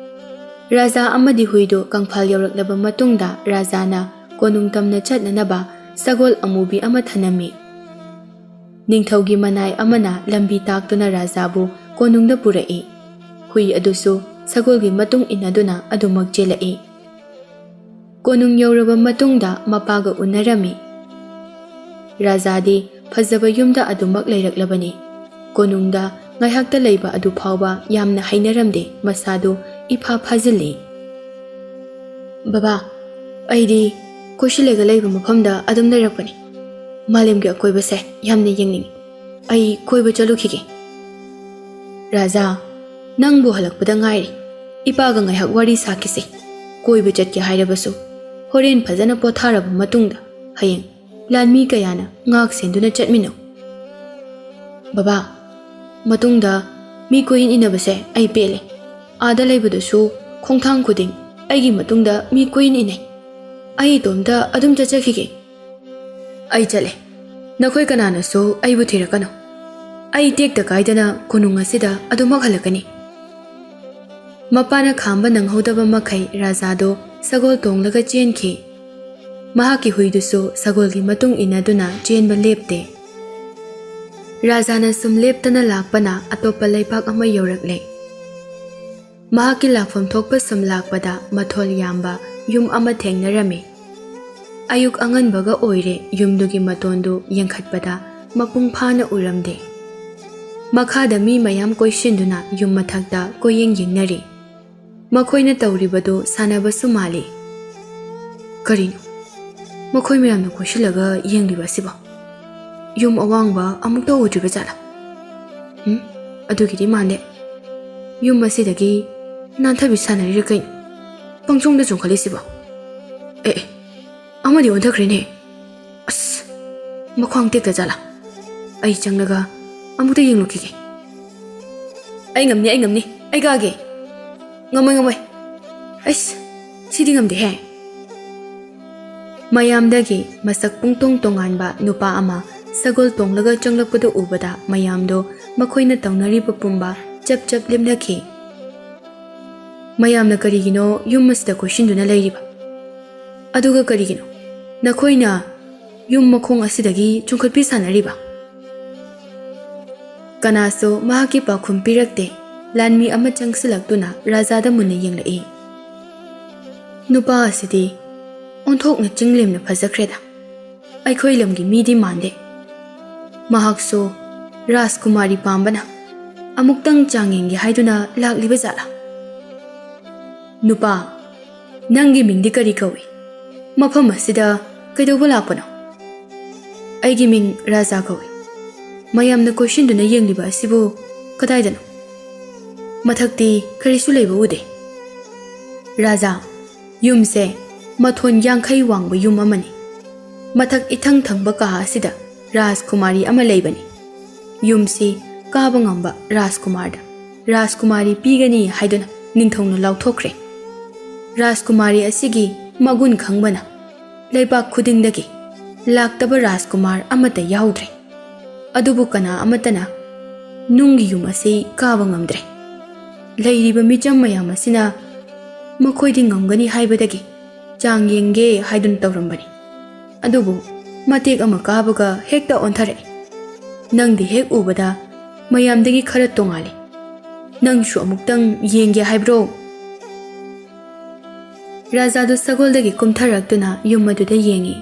ꯔꯥꯖꯥ ꯑꯃꯗꯤ ꯍꯨꯏꯗꯨ ꯀꯪꯐꯥꯜ ꯌꯧꯔꯛꯂꯕ ꯃꯇꯨꯡꯗ ꯔꯥꯖꯥꯅ ꯀꯣꯅꯨꯡ ꯇꯝꯅ ꯆꯠꯅꯅꯕ ꯁꯒꯣꯜ ꯑꯃꯨꯕꯤ ꯑꯃ ꯊꯅꯝꯃꯤ꯫ ꯅꯤꯡꯊꯧꯒꯤ ꯃꯅꯥꯏ ꯑꯃꯅ ꯂꯝꯕꯤ ꯇꯥꯛꯇꯨꯅ ꯔꯥꯖꯥꯕꯨ ꯀꯣꯅꯨꯡꯗ ꯄꯨꯔꯛꯏ꯫ ꯍꯨꯏ ꯑꯗꯨꯁꯨ ꯁꯒꯣꯜꯒꯤ ꯃꯇꯨꯡ ꯏꯟꯅꯗꯨꯅ ꯑꯗꯨꯃꯛ ꯆꯦꯜꯂꯛꯏ꯫ ꯀꯣꯅꯨꯡ ꯌꯧꯔꯕ ꯃꯇꯨꯡꯗ ꯃꯄꯥꯒ ꯎꯅꯔꯝꯃꯤ꯫ ꯔꯥꯖꯥꯗꯤ ꯐꯖꯕ ꯌꯨꯝꯗ ꯑꯗꯨꯃꯛ ꯂꯩꯔꯛꯂꯕꯅꯤ꯫ ꯀꯣꯅꯨꯡꯗ ꯉꯥꯏꯍꯥꯛꯇ ꯂꯩꯕ ꯑꯗꯨ ꯐꯥꯎꯕ ꯌꯥꯝꯅ ꯍꯩꯅꯔꯝꯗꯦ, ꯃꯁꯥꯗꯨ ꯏꯐꯥ ꯐꯥꯖꯤꯜꯂꯤ꯫ "ꯕꯕꯥ, ꯑꯩꯗꯤ ꯀꯣꯏꯁꯤꯜꯂꯒ ꯂꯩꯕ ꯃꯐꯝꯗ ꯑꯗꯨꯝ ꯂꯩꯔꯛꯄꯅꯤ꯫ ꯃꯥꯂꯦꯝꯒꯤ ꯑꯀꯣꯏꯕꯁꯦ ꯌꯥꯝꯅ ꯌꯦꯡꯅꯤꯡꯏ꯫ ꯑꯩ ꯀꯣꯏꯕ ꯆꯠꯂꯨꯈꯤꯒꯦ꯫" "ꯔꯥꯖꯥ, ꯅꯪꯕꯨ ꯍꯜꯂꯛꯄꯗ ꯉꯥꯏꯔꯤ꯫ ꯏꯄꯥꯒ ꯉꯥꯏꯍꯥꯛ ꯋꯥꯔꯤ ꯁꯥꯈꯤꯁꯤ꯫ ꯀꯣꯏꯕ ꯆꯠꯀꯦ ꯍꯥꯏꯔꯕꯁꯨ ꯍꯣꯔꯦꯟ ꯐꯖꯅ ꯄꯣꯊꯥꯔꯕ ꯃꯇꯨꯡꯗ ꯍꯌꯦꯡ ꯂꯥꯟꯃꯤ ꯀꯌꯥꯅ ꯉꯥꯛ ꯁꯦꯟꯗꯨꯅ ꯆꯠꯃꯤꯟꯅꯧ꯫" "ꯕꯕꯥ, ꯃꯇꯨꯡꯗ ꯃꯤ ꯀꯣꯏꯏꯟ ꯏꯟꯅꯕꯁꯦ ꯑꯩ ꯄꯦꯜꯂꯦ꯫ ꯑꯥꯗ ꯂꯩꯕꯗꯨꯁꯨ ꯈꯣꯡꯊꯥꯡ ꯈꯨꯗꯤꯡ ꯑꯩꯒꯤ ꯃꯇꯨꯡꯗ ꯃꯤ ꯀꯣꯏꯏꯟ ꯏꯟꯅꯩ꯫ ꯑꯩ ꯏꯇꯣꯝꯇ ꯑꯗꯨꯝ ꯆꯠꯆꯈꯤꯒꯦ꯫" "ꯑꯩ ꯆꯠꯂꯦ꯫ ꯅꯈꯣꯏ ꯀꯅꯥꯅꯁꯨ ꯑꯩꯕꯨ ꯊꯤꯔꯛꯀꯅꯨ꯫ ꯑꯩ ꯇꯦꯛꯇ ꯀꯥꯏꯗꯅ ꯀꯣꯅꯨꯡ ꯑꯁꯤꯗ ꯑꯗꯨꯃꯛ ꯍꯜꯂꯛꯀꯅꯤ꯫" ꯃꯄꯥꯅ ꯈꯥꯝꯕ ꯅꯪꯍꯧꯗꯕ ꯃꯈꯩ ꯔꯥꯖꯥꯗꯣ ꯁꯒꯣꯜ ꯇꯣꯡꯂꯒ ꯆꯦꯟꯈꯤ꯫ ꯃꯍꯥꯛꯀꯤ ꯍꯨꯏꯗꯨꯁꯨ ꯁꯒꯣꯜꯒꯤ ꯃꯇꯨꯡ ꯏꯟꯅꯗꯨꯅ ꯆꯦꯟꯕ ꯂꯦꯞꯇꯦ꯫ ꯔꯥꯖꯥꯅ ꯁꯨꯝ ꯂꯦꯞꯇꯅ ꯂꯥꯛꯄꯅ ꯑꯇꯣꯞꯄ ꯂꯩꯕꯥꯛ ꯑꯃ ꯌꯧꯔꯛꯂꯦ꯫ ꯃꯍꯥꯛꯀꯤ ꯂꯥꯛꯐꯝ ꯊꯣꯛꯄ ꯁꯨꯝ ꯂꯥꯛꯄꯗ ꯃꯊꯣꯜ ꯌꯥꯝꯕ ꯌꯨꯝ ꯑꯃ ꯊꯦꯡꯅꯔꯝꯃꯤ꯫ ꯑꯌꯨꯛ ꯑꯉꯟꯕꯒ ꯑꯣꯏꯔꯦ, ꯌꯨꯝꯗꯨꯒꯤ ꯃꯇꯣꯟꯗꯨ ꯌꯦꯡꯈꯠꯄꯗ ꯃꯄꯨꯡ ꯐꯥꯅ ꯎꯔꯝꯗꯦ꯫ ꯃꯈꯥꯗ ꯃꯤ ꯃꯌꯥꯝ ꯀꯣꯏꯁꯤꯟꯗꯨꯅ ꯌꯨꯝ ꯃꯊꯛꯇ ꯀꯣꯏꯌꯦꯡ ꯌꯦꯡꯅꯔꯤ꯫ ꯃꯈꯣꯏꯅ ꯇꯧꯔꯤꯕꯗꯨ ꯁꯥꯟꯅꯕꯁꯨ ꯃꯥꯜꯂꯤ꯫ "ꯀꯔꯤꯅꯣ ꯃꯈꯣꯏ ꯃꯌꯥꯝꯅ ꯀꯣꯏꯁꯤꯜꯂꯒ ꯌꯦꯡꯂꯤꯕ ꯑꯁꯤꯕꯣ? ꯌꯨꯝ ꯑꯋꯥꯡꯕ ꯑꯃꯨꯛꯇ ꯎꯗ꯭ꯔꯤꯕ ꯖꯥꯠꯂꯥ? ꯎꯝ, ꯑꯗꯨꯒꯤꯗꯤ ꯃꯥꯟꯗꯦ꯫ ꯌꯨꯝ ꯑꯁꯤꯗꯒꯤ ꯅꯥꯟꯊꯕꯤ ꯁꯥꯟꯅꯔꯤꯔ ꯀꯩꯅꯣ? ꯄꯪꯆꯣꯡꯗ ꯆꯣꯡꯈꯠꯂꯤꯁꯤꯕꯣ? ꯑꯦ, ꯑꯦ, ꯑꯃꯗꯤ ꯑꯣꯟꯊꯈ꯭ꯔꯦꯅꯦ꯫ ꯑꯁ, ꯃꯈ꯭ꯋꯥꯡ ꯇꯦꯛꯇ ꯖꯥꯠꯂꯥ? ꯑꯩ ꯆꯪꯂꯒ ꯑꯃꯨꯛꯇ ꯌꯦꯡꯂꯨꯈꯤꯒꯦ꯫" "ꯑꯩ ꯉꯝꯅꯤ, ꯑꯩ ꯉꯝꯅꯤ, ꯑꯩ ꯀꯥꯒꯦ꯫" "ꯉꯝꯃꯣꯏ, ꯉꯝꯃꯣꯏ꯫ ꯑꯩꯁ, ꯁꯤꯗꯤ ꯉꯝꯗꯦꯍꯦ꯫" ꯃꯌꯥꯝꯗꯒꯤ ꯃꯁꯛ ꯄꯨꯡꯇꯣꯡ ꯇꯣꯉꯥꯟꯕ ꯅꯨꯄꯥ ꯑꯃ ꯁꯒꯣꯜ ꯇꯣꯡꯂꯒ ꯆꯪꯂꯛꯄꯗꯨ ꯎꯕꯗ ꯃꯌꯥꯝꯗꯣ ꯃꯈꯣꯏꯅ ꯇꯧꯅꯔꯤꯕ ꯄꯨꯝꯕ ꯆꯞ ꯆꯞ ꯂꯦꯞꯅꯈꯤ꯫ "ꯃꯌꯥꯝꯅ ꯀꯔꯤꯒꯤꯅꯣ ꯌꯨꯝ ꯑꯁꯤꯗ ꯀꯣꯏꯁꯤꯟꯗꯨꯅ ꯂꯩꯔꯤꯕ? ꯑꯗꯨꯒ ꯀꯔꯤꯒꯤꯅꯣ ꯅꯈꯣꯏꯅ ꯌꯨꯝ ꯃꯈꯣꯡ ꯑꯁꯤꯗꯒꯤ ꯆꯣꯡꯈꯠꯄꯤ ꯁꯥꯟꯅꯔꯤꯕ?" ꯀꯅꯥꯁꯨ ꯃꯍꯥꯛꯀꯤ ꯄꯥꯎꯈꯨꯝ ꯄꯤꯔꯛꯇꯦ꯫ ꯂꯥꯟꯃꯤ ꯑꯃ ꯆꯪꯁꯤꯜꯂꯛꯇꯨꯅ ꯔꯥꯖꯥꯗ ꯃꯨꯟꯅ ꯌꯦꯡꯂꯛꯏ꯫ "ꯅꯨꯄꯥ ꯑꯁꯤꯗꯤ ꯑꯣꯟꯊꯣꯛꯅ ꯆꯤꯡꯂꯦꯝꯅ ꯐꯖꯈ꯭ꯔꯦꯗ꯫ ꯑꯩꯈꯣꯏ ꯂꯝꯒꯤ ꯃꯤꯗꯤ ꯃꯥꯟꯗꯦ꯫ ꯃꯍꯥꯛꯁꯨ ꯔꯥꯖꯀꯨꯃꯥꯔꯤ ꯄꯥꯝꯕꯅ ꯑꯃꯨꯛꯇꯪ ꯆꯥꯡꯌꯦꯡꯒꯦ ꯍꯥꯏꯗꯨꯅ ꯂꯥꯛꯂꯤꯕ ꯖꯥꯠꯂꯥ?" "ꯅꯨꯄꯥ, "ꯅꯪꯒꯤ ꯃꯤꯡꯗꯤ ꯀꯔꯤ ꯀꯧꯏ? ꯃꯐꯝ ꯑꯁꯤꯗ ꯀꯩꯗꯧꯕ ꯂꯥꯛꯄꯅꯣ?" "ꯑꯩꯒꯤ ꯃꯤꯡ ꯔꯥꯖꯥ ꯀꯧꯏ꯫ ꯃꯌꯥꯝꯅ ꯀꯣꯏꯁꯤꯟꯗꯨꯅ ꯌꯦꯡꯂꯤꯕ ꯑꯁꯤꯕꯨ ꯀꯗꯥꯏꯗꯅꯣ? ꯃꯊꯛꯇꯤ ꯀꯔꯤꯁꯨ ꯂꯩꯕ ꯎꯗꯦ꯫" "ꯔꯥꯖꯥ, ꯌꯨꯝꯁꯦ ꯃꯊꯣꯟ ꯌꯥꯡꯈꯩ ꯋꯥꯡꯕ ꯌꯨꯝ ꯑꯃꯅꯤ꯫ ꯃꯊꯛ ꯏꯊꯪ ꯊꯪꯕ ꯀꯥ ꯑꯁꯤꯗ ꯔꯥꯖꯀꯨꯃꯥꯔꯤ ꯑꯃ ꯂꯩꯕꯅꯤ꯫ ꯌꯨꯝꯁꯤ ꯀꯥꯕ ꯉꯝꯕ ꯔꯥꯖꯀꯨꯃꯥꯔꯗ ꯔꯥꯖꯀꯨꯃꯥꯔꯤ ꯄꯤꯒꯅꯤ ꯍꯥꯏꯗꯨꯅ ꯅꯤꯡꯊꯧꯅ ꯂꯥꯎꯊꯣꯛꯈ꯭ꯔꯦ꯫ ꯔꯥꯖꯀꯨꯃꯥꯔꯤ ꯑꯁꯤꯒꯤ ꯃꯒꯨꯟ ꯈꯪꯕꯅ ꯂꯩꯕꯥꯛ ꯈꯨꯗꯤꯡꯗꯒꯤ ꯂꯥꯛꯇꯕ ꯔꯥꯖꯀꯨꯃꯥꯔ ꯑꯃꯠꯇ ꯌꯥꯎꯗ꯭ꯔꯦ꯫ ꯑꯗꯨꯕꯨ ꯀꯅꯥ ꯑꯃꯠꯇꯅ ꯅꯨꯡꯒꯤ ꯌꯨꯝ ꯑꯁꯤ ꯀꯥꯕ ꯉꯝꯗ꯭ꯔꯦ꯫ ꯂꯩꯔꯤꯕ ꯃꯤꯆꯝ ꯃꯌꯥꯝ ꯑꯁꯤꯅ ꯃꯈꯣꯏꯗꯤ ꯉꯝꯒꯅꯤ ꯍꯥꯏꯕꯗꯒꯤ ꯆꯥꯡ ꯌꯦꯡꯒꯦ ꯍꯥꯏꯗꯨꯅ ꯇꯧꯔꯝꯕꯅꯤ꯫ ꯑꯗꯨꯕꯨ ꯃꯇꯦꯛ ꯑꯃ ꯀꯥꯕꯒ ꯍꯦꯛꯇ ꯑꯣꯟꯊꯔꯛꯏ꯫ ꯅꯪꯗꯤ ꯍꯦꯛ ꯎꯕꯗ ꯃꯌꯥꯝꯗꯒꯤ ꯈꯔ ꯇꯣꯉꯥꯜꯂꯤ꯫ ꯅꯪꯁꯨ ꯑꯃꯨꯛꯇꯪ ꯌꯦꯡꯒꯦ ꯍꯥꯏꯕ꯭ꯔꯣ?" ꯔꯥꯖꯥꯗꯨ ꯁꯒꯣꯜꯗꯒꯤ ꯀꯨꯝꯊꯔꯛꯇꯨꯅ ꯌꯨꯝ ꯑꯗꯨꯗ ꯌꯦꯡꯉꯤ꯫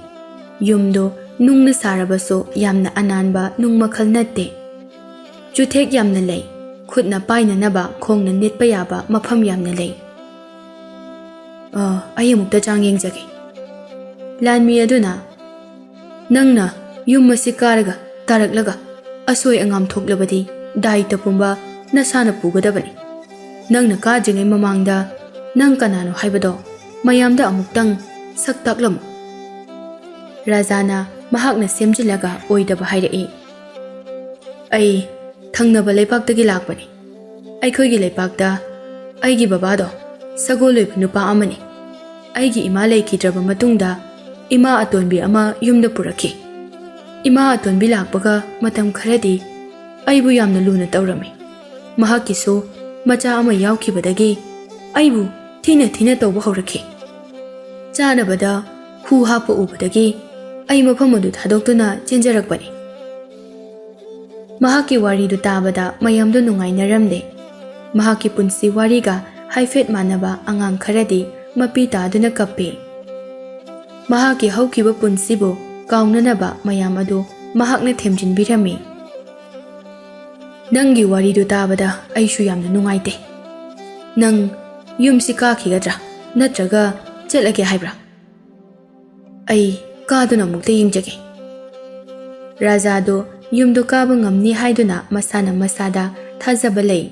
ꯌꯨꯝꯗꯨ ꯅꯨꯡꯅ ꯁꯥꯔꯕꯁꯨ ꯌꯥꯝꯅ ꯑꯅꯥꯟꯕ ꯅꯨꯡ ꯃꯈꯜ ꯅꯠꯇꯦ꯫ ꯆꯨꯊꯦꯛ ꯌꯥꯝꯅ ꯂꯩ꯫ ꯈꯨꯠꯅ ꯄꯥꯏꯅꯅꯕ, ꯈꯣꯡꯅ ꯅꯦꯠꯄ ꯌꯥꯕ ꯃꯐꯝ ꯌꯥꯝꯅ ꯂꯩ꯫ "ꯑ, ꯑꯩ ꯑꯃꯨꯛꯇ ꯆꯥꯡ ꯌꯦꯡꯖꯒꯦ꯫" ꯂꯥꯟꯃꯤ ꯑꯗꯨꯅ, "ꯅꯪꯅ ꯌꯨꯝ ꯑꯁꯤ ꯀꯥꯔꯒ ꯇꯥꯔꯛꯂꯒ ꯑꯁꯣꯏ ꯑꯉꯥꯝ ꯊꯣꯛꯂꯕꯗꯤ ꯗꯥꯏꯇ ꯄꯨꯝꯕ ꯅꯁꯥꯅ ꯄꯨꯒꯗꯕꯅꯤ꯫ ꯅꯪꯅ ꯀꯥꯗ꯭ꯔꯤꯉꯩ ꯃꯃꯥꯡꯗ ꯅꯪ ꯀꯅꯥꯅꯣ ꯍꯥꯏꯕꯗꯣ ꯃꯌꯥꯝꯗ ꯑꯃꯨꯛꯇꯪ ꯁꯛ ꯇꯥꯛꯂꯝꯃꯨ꯫" ꯔꯥꯖꯥꯅ ꯃꯍꯥꯛꯅ ꯁꯦꯝꯖꯤꯜꯂꯒ ꯑꯣꯏꯗꯕ ꯍꯥꯏꯔꯛꯏ꯫ "ꯑꯩ ꯊꯪꯅꯕ ꯂꯩꯕꯥꯛꯇꯒꯤ ꯂꯥꯛꯄꯅꯤ꯫ ꯑꯩꯈꯣꯏꯒꯤ ꯂꯩꯄꯥꯛꯇ ꯑꯩꯒꯤ ꯕꯕꯥꯗꯣ ꯁꯒꯣꯜ ꯂꯣꯏꯕ ꯅꯨꯄꯥ ꯑꯃꯅꯤ꯫ ꯑꯩꯒꯤ ꯏꯃꯥ ꯂꯩꯈꯤꯗ꯭ꯔꯕ ꯃꯇꯨꯡꯗ ꯏꯃꯥ ꯑꯇꯣꯟꯕꯤ ꯑꯃ ꯌꯨꯝꯗ ꯄꯨꯔꯛꯈꯤ꯫ ꯏꯃꯥ ꯑꯇꯣꯟꯕꯤ ꯂꯥꯛꯄꯒ ꯃꯇꯝ ꯈꯔꯗꯤ ꯑꯩꯕꯨ ꯌꯥꯝꯅ ꯂꯨꯅ ꯇꯧꯔꯝꯃꯤ꯫ ꯃꯍꯥꯛꯀꯤꯁꯨ ꯃꯆꯥ ꯑꯃ ꯌꯥꯎꯈꯤꯕꯗꯒꯤ ꯑꯩꯕꯨ ꯊꯤꯅ ꯊꯤꯅ ꯇꯧꯕ ꯍꯧꯔꯛꯈꯤ꯫ ꯆꯥꯅꯕꯗ ꯍꯨ ꯍꯥꯞꯄ ꯎꯕꯗꯒꯤ ꯑꯩ ꯃꯐꯝ ꯑꯗꯨ ꯊꯥꯗꯣꯛꯇꯨꯅ ꯆꯦꯟꯖꯔꯛꯄꯅꯤ꯫" ꯃꯍꯥꯛꯀꯤ ꯋꯥꯔꯤꯗꯨ ꯇꯥꯕꯗ ꯃꯌꯥꯝꯗꯨ ꯅꯨꯡꯉꯥꯏꯅꯔꯝꯗꯦ꯫ ꯃꯍꯥꯛꯀꯤ ꯄꯨꯟꯁꯤ ꯋꯥꯔꯤꯒ ꯍꯥꯏꯐꯦꯠ ꯃꯥꯟꯅꯕ ꯑꯉꯥꯡ ꯈꯔꯗꯤ ꯃꯄꯤ ꯇꯥꯗꯨꯅ ꯀꯞꯄꯤ꯫ ꯃꯍꯥꯛꯀꯤ ꯍꯧꯈꯤꯕ ꯄꯨꯟꯁꯤꯕꯨ ꯀꯥꯎꯅꯅꯕ ꯃꯌꯥꯝ ꯑꯗꯨ ꯃꯍꯥꯛꯅ ꯊꯦꯝꯖꯤꯟꯕꯤꯔꯝꯃꯤ꯫ "ꯅꯪꯒꯤ ꯋꯥꯔꯤꯗꯨ ꯇꯥꯕꯗ ꯑꯩꯁꯨ ꯌꯥꯝꯅ ꯅꯨꯡꯉꯥꯏꯇꯦ꯫ ꯅꯪ ꯌꯨꯝꯁꯤ ꯀꯥꯈꯤꯒꯗ꯭ꯔꯥ?" ꯅꯠꯇ꯭ꯔꯒ ꯆꯠꯂꯒꯦ ꯍꯥꯏꯕ꯭ꯔꯥ? ꯑꯩ ꯀꯥꯗꯨꯅ ꯑꯃꯨꯛꯇ ꯌꯦꯡꯖꯒꯦ꯫ ꯔꯥꯖꯥꯗꯣ ꯌꯨꯝꯗꯣ ꯀꯥꯕ ꯉꯝꯅꯤ ꯍꯥꯏꯗꯨꯅ ꯃꯁꯥꯅ ꯃꯁꯥꯗ ꯊꯥꯖꯕ ꯂꯩ꯫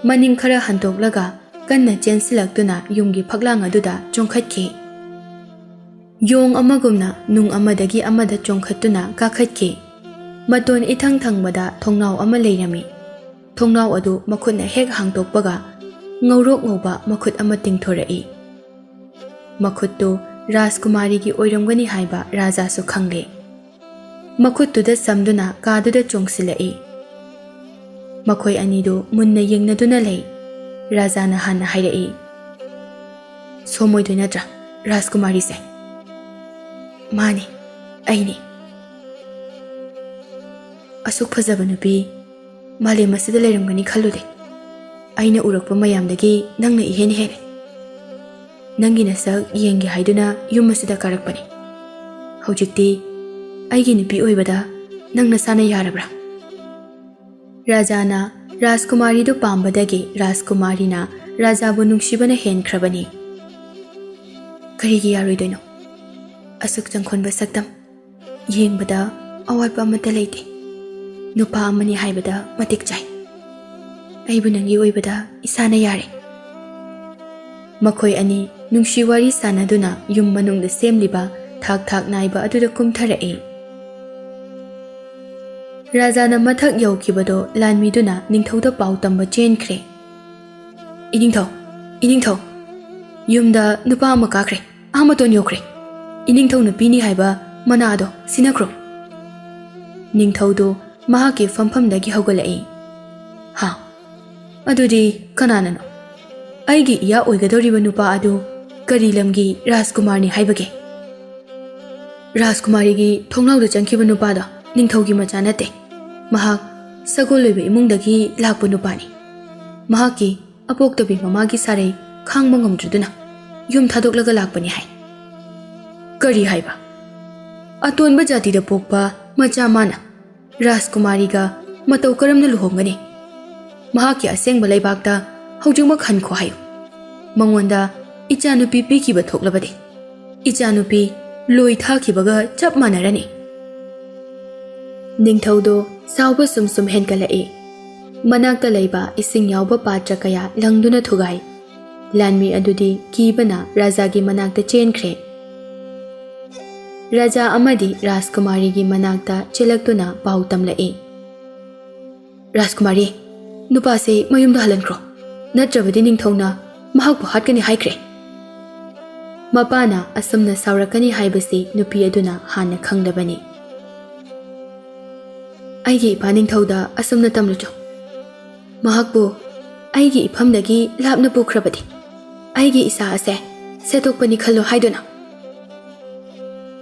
ꯃꯅꯤꯡ ꯈꯔ ꯍꯟꯗꯣꯛꯂꯒ ꯀꯟꯅ ꯆꯦꯟꯁꯤꯜꯂꯛꯇꯨꯅ ꯌꯨꯝꯒꯤ ꯐꯛꯂꯥꯡ ꯑꯗꯨꯗ ꯆꯣꯡꯈꯠꯈꯤ꯫ ꯌꯣꯡ ꯑꯃꯒꯨꯝꯅ ꯅꯨꯡ ꯑꯃꯗꯒꯤ ꯑꯃꯗ ꯆꯣꯡꯈꯠꯇꯨꯅ ꯀꯥꯈꯠꯈꯤ꯫ ꯃꯇꯣꯟ ꯏꯊꯪ ꯊꯪꯕꯗ ꯊꯣꯡꯅꯥꯎ ꯑꯃ ꯂꯩꯔꯝꯃꯤ꯫ ꯊꯣꯡꯅꯥꯎ ꯑꯗꯨ ꯃꯈꯨꯠꯅ ꯍꯦꯛ ꯍꯥꯡꯗꯣꯛꯄꯒ ꯉꯧꯔꯣꯛ ꯉꯧꯕ ꯃꯈꯨꯠ ꯑꯃ ꯇꯤꯡꯊꯣꯔꯛꯏ꯫ ꯃꯈꯨꯠꯇꯨ ꯔꯥꯖꯀꯨꯃꯥꯔꯤꯒꯤ ꯑꯣꯏꯔꯝꯒꯅꯤ ꯍꯥꯏꯕ ꯔꯥꯖꯥꯁꯨ ꯈꯪꯂꯦ꯫ ꯃꯈꯨꯠꯇꯨꯗ ꯁꯝꯗꯨꯅ ꯀꯥꯗꯨꯗ ꯆꯣꯡꯁꯤꯜꯂꯛꯏ꯫ ꯃꯈꯣꯏ ꯑꯅꯤꯗꯨ ꯃꯨꯟꯅ ꯌꯦꯡꯅꯗꯨꯅ ꯂꯩ꯫ ꯔꯥꯖꯥꯅ ꯍꯥꯟꯅ ꯍꯥꯏꯔꯛꯏ, "ꯁꯣꯝ ꯑꯣꯏꯗꯣꯏ ꯅꯠꯇ꯭ꯔꯥ ꯔꯥꯖꯀꯨꯃꯥꯔꯤꯁꯦ?" "ꯃꯥꯅꯤ, ꯑꯩꯅꯤ꯫ ꯑꯁꯨꯛ ꯐꯖꯕ ꯅꯨꯄꯤ ꯃꯥꯂꯦꯝ ꯑꯁꯤꯗ ꯂꯩꯔꯝꯒꯅꯤ ꯈꯜꯂꯨꯗꯦ꯫ ꯑꯩꯅ ꯎꯔꯛꯄ ꯃꯌꯥꯝꯗꯒꯤ ꯅꯪꯅ ꯏꯍꯦꯟ ꯍꯦꯜꯂꯦ꯫ ꯅꯪꯒꯤ ꯅꯁꯛ ꯌꯦꯡꯒꯦ ꯍꯥꯏꯗꯨꯅ ꯌꯨꯝ ꯑꯁꯤꯗ ꯀꯥꯔꯛꯄꯅꯤ꯫ ꯍꯧꯖꯤꯛꯇꯤ ꯑꯩꯒꯤ ꯅꯨꯄꯤ ꯑꯣꯏꯕꯗ ꯅꯪ ꯅꯁꯥꯅ ꯌꯥꯔꯕ꯭ꯔꯥ?" ꯔꯥꯖꯥꯅ ꯔꯥꯖꯀꯨꯃꯥꯔꯤꯗꯨ ꯄꯥꯝꯕꯗꯒꯤ ꯔꯥꯖꯀꯨꯃꯥꯔꯤꯅ ꯔꯥꯖꯥꯕꯨ ꯅꯨꯡꯁꯤꯕꯅ ꯍꯦꯟꯈ꯭ꯔꯕꯅꯤ꯫ "ꯀꯔꯤꯒꯤ ꯌꯥꯔꯣꯏꯗꯣꯏꯅꯣ? ꯑꯁꯨꯛ ꯆꯪꯈꯣꯟꯕ ꯁꯛꯇꯝ, ꯌꯦꯡꯕꯗ ꯑꯋꯥꯠꯄ ꯑꯃꯠꯇ ꯂꯩꯇꯦ꯫ ꯅꯨꯄꯥ ꯑꯃꯅꯤ ꯍꯥꯏꯕꯗ ꯃꯇꯤꯛ ꯆꯥꯏ꯫ ꯑꯩꯕꯨ ꯅꯪꯒꯤ ꯑꯣꯏꯕꯗ ꯏꯁꯥꯅ ꯌꯥꯔꯦ꯫" ꯃꯈꯣꯏ ꯑꯅꯤ ꯅꯨꯡꯁꯤ ꯋꯥꯔꯤ ꯁꯥꯟꯅꯗꯨꯅ ꯌꯨꯝ ꯃꯅꯨꯡꯗ ꯁꯦꯝꯂꯤꯕ ꯊꯥꯛ ꯊꯥꯛ ꯅꯥꯏꯕ ꯑꯗꯨꯗ ꯀꯨꯝꯊꯔꯛꯏ꯫ ꯔꯥꯖꯥꯅ ꯃꯊꯛ ꯌꯧꯈꯤꯕꯗꯣ ꯂꯥꯟꯃꯤꯗꯨꯅ ꯅꯤꯡꯊꯧꯗ ꯄꯥꯎ ꯇꯝꯕ ꯆꯦꯟꯈ꯭ꯔꯦ꯫ "ꯏꯅꯤꯡꯊꯧ, ꯏꯅꯤꯡꯊꯧ, ꯌꯨꯝꯗ ꯅꯨꯄꯥ ꯑꯃ ꯀꯥꯈ꯭ꯔꯦ, ꯑꯥ ꯃꯇꯣꯟ ꯌꯧꯈ꯭ꯔꯦ꯫ ꯏꯅꯤꯡꯊꯧꯅ ꯄꯤꯅꯤ ꯍꯥꯏꯕ ꯃꯅꯥ ꯑꯗꯣ ꯁꯤꯟꯅꯈ꯭ꯔꯣ꯫" ꯅꯤꯡꯊꯧꯗꯨ ꯃꯍꯥꯛꯀꯤ ꯐꯝꯐꯝꯗꯒꯤ ꯍꯧꯒꯠꯂꯛꯏ꯫ "ꯍꯥ, ꯑꯗꯨꯗꯤ ꯀꯅꯥꯅꯅꯣ? ꯑꯩꯒꯤ ꯏꯌꯥ ꯑꯣꯏꯒꯗꯧꯔꯤꯕ ꯅꯨꯄꯥ ꯑꯗꯨ ꯀꯔꯤ ꯂꯝꯒꯤ ꯔꯥꯖꯀꯨꯃꯥꯔꯅꯤ ꯍꯥꯏꯕꯒꯦ?" "ꯔꯥꯖꯀꯨꯃꯥꯔꯤꯒꯤ ꯊꯣꯡꯅꯥꯎꯗ ꯆꯪꯈꯤꯕ ꯅꯨꯄꯥꯗꯣ ꯅꯤꯡꯊꯧꯒꯤ ꯃꯆꯥ ꯅꯠꯇꯦ꯫ ꯃꯍꯥꯛ ꯁꯒꯣꯜ ꯂꯣꯏꯕ ꯏꯃꯨꯡꯗꯒꯤ ꯂꯥꯛꯄ ꯅꯨꯄꯥꯅꯤ꯫ ꯃꯍꯥꯛꯀꯤ ꯑꯄꯣꯛꯇꯕꯤ ꯃꯃꯥꯒꯤ ꯁꯥꯔꯩ ꯈꯥꯡꯕ ꯉꯝꯗ꯭ꯔꯗꯨꯅ ꯌꯨꯝ ꯊꯥꯗꯣꯛꯂꯒ ꯂꯥꯛꯄꯅꯤ ꯍꯥꯏ꯫" "ꯀꯔꯤ ꯍꯥꯏꯕ? ꯑꯇꯣꯟꯕ ꯖꯥꯇꯤꯗ ꯄꯣꯛꯄ ꯃꯆꯥ ꯃꯥꯅ ꯔꯥꯖꯀꯨꯃꯥꯔꯤꯒ ꯃꯇꯧ ꯀꯔꯝꯅ ꯂꯨꯍꯣꯡꯒꯅꯤ? ꯃꯍꯥꯛꯀꯤ ꯑꯁꯦꯡꯕ ꯂꯩꯕꯥꯛꯇ ꯍꯧꯖꯤꯛꯃꯛ ꯍꯟꯈꯣ ꯍꯥꯏꯌꯨ꯫ ꯃꯉꯣꯟꯗ ꯏꯆꯥꯅꯨꯄꯤ ꯄꯤꯈꯤꯕ ꯊꯣꯛꯂꯕꯗꯤ ꯏꯆꯥꯅꯨꯄꯤ ꯂꯣꯏ ꯊꯥꯈꯤꯕꯒ ꯆꯞ ꯃꯥꯟꯅꯔꯅꯤ꯫ ꯅꯤꯡꯊꯧꯗꯣ ꯁꯥꯎꯕ ꯁꯨꯝ ꯁꯨꯝ ꯍꯦꯟꯒꯠꯂꯛꯏ꯫ ꯃꯅꯥꯛꯇ ꯂꯩꯕ ꯏꯁꯤꯡ ꯌꯥꯎꯕ ꯄꯥꯇ꯭ꯔ ꯀꯌꯥ ꯂꯪꯗꯨꯅ ꯊꯨꯒꯥꯏ꯫ ꯂꯥꯟꯃꯤ ꯑꯗꯨꯗꯤ ꯀꯤꯕꯅ ꯔꯥꯖꯥꯒꯤ ꯃꯅꯥꯛꯇ ꯆꯦꯟꯈ꯭ꯔꯦ꯫ ꯔꯥꯖꯥ ꯑꯃꯗꯤ ꯔꯥꯖꯀꯨꯃꯥꯔꯤꯒꯤ ꯃꯅꯥꯛꯇ ꯆꯦꯜꯂꯛꯇꯨꯅ ꯄꯥꯎ ꯇꯝꯂꯛꯏ꯫ "ꯔꯥꯖꯀꯨꯃꯥꯔꯤ, ꯅꯨꯄꯥꯁꯤ ꯃꯌꯨꯝꯗ ꯍꯜꯍꯟꯈ꯭ꯔꯣ, ꯅꯠꯇ꯭ꯔꯕꯗꯤ ꯅꯤꯡꯊꯧꯅ ꯃꯍꯥꯛꯄꯨ ꯍꯥꯠꯀꯅꯤ ꯍꯥꯏꯈ꯭ꯔꯦ꯫" ꯃꯄꯥꯅ ꯑꯁꯨꯝꯅ ꯁꯥꯎꯔꯛꯀꯅꯤ ꯍꯥꯏꯕꯁꯤ ꯅꯨꯄꯤ ꯑꯗꯨꯅ ꯍꯥꯟꯅ ꯈꯪꯂꯕꯅꯤ꯫ "ꯑꯩꯒꯤ ꯏꯄꯥ ꯅꯤꯡꯊꯧꯗ ꯑꯁꯨꯝꯅ ꯇꯝꯂꯨꯆꯣ꯫ ꯃꯍꯥꯛꯄꯨ ꯑꯩꯒꯤ ꯏꯐꯝꯗꯒꯤ ꯂꯥꯞꯅ ꯄꯨꯈ꯭ꯔꯕꯗꯤ ꯑꯩꯒꯤ ꯏꯆꯥ ꯑꯁꯦ ꯁꯦꯠꯇꯣꯛꯄꯅꯤ ꯈꯜꯂꯣ ꯍꯥꯏꯗꯨꯅ꯫"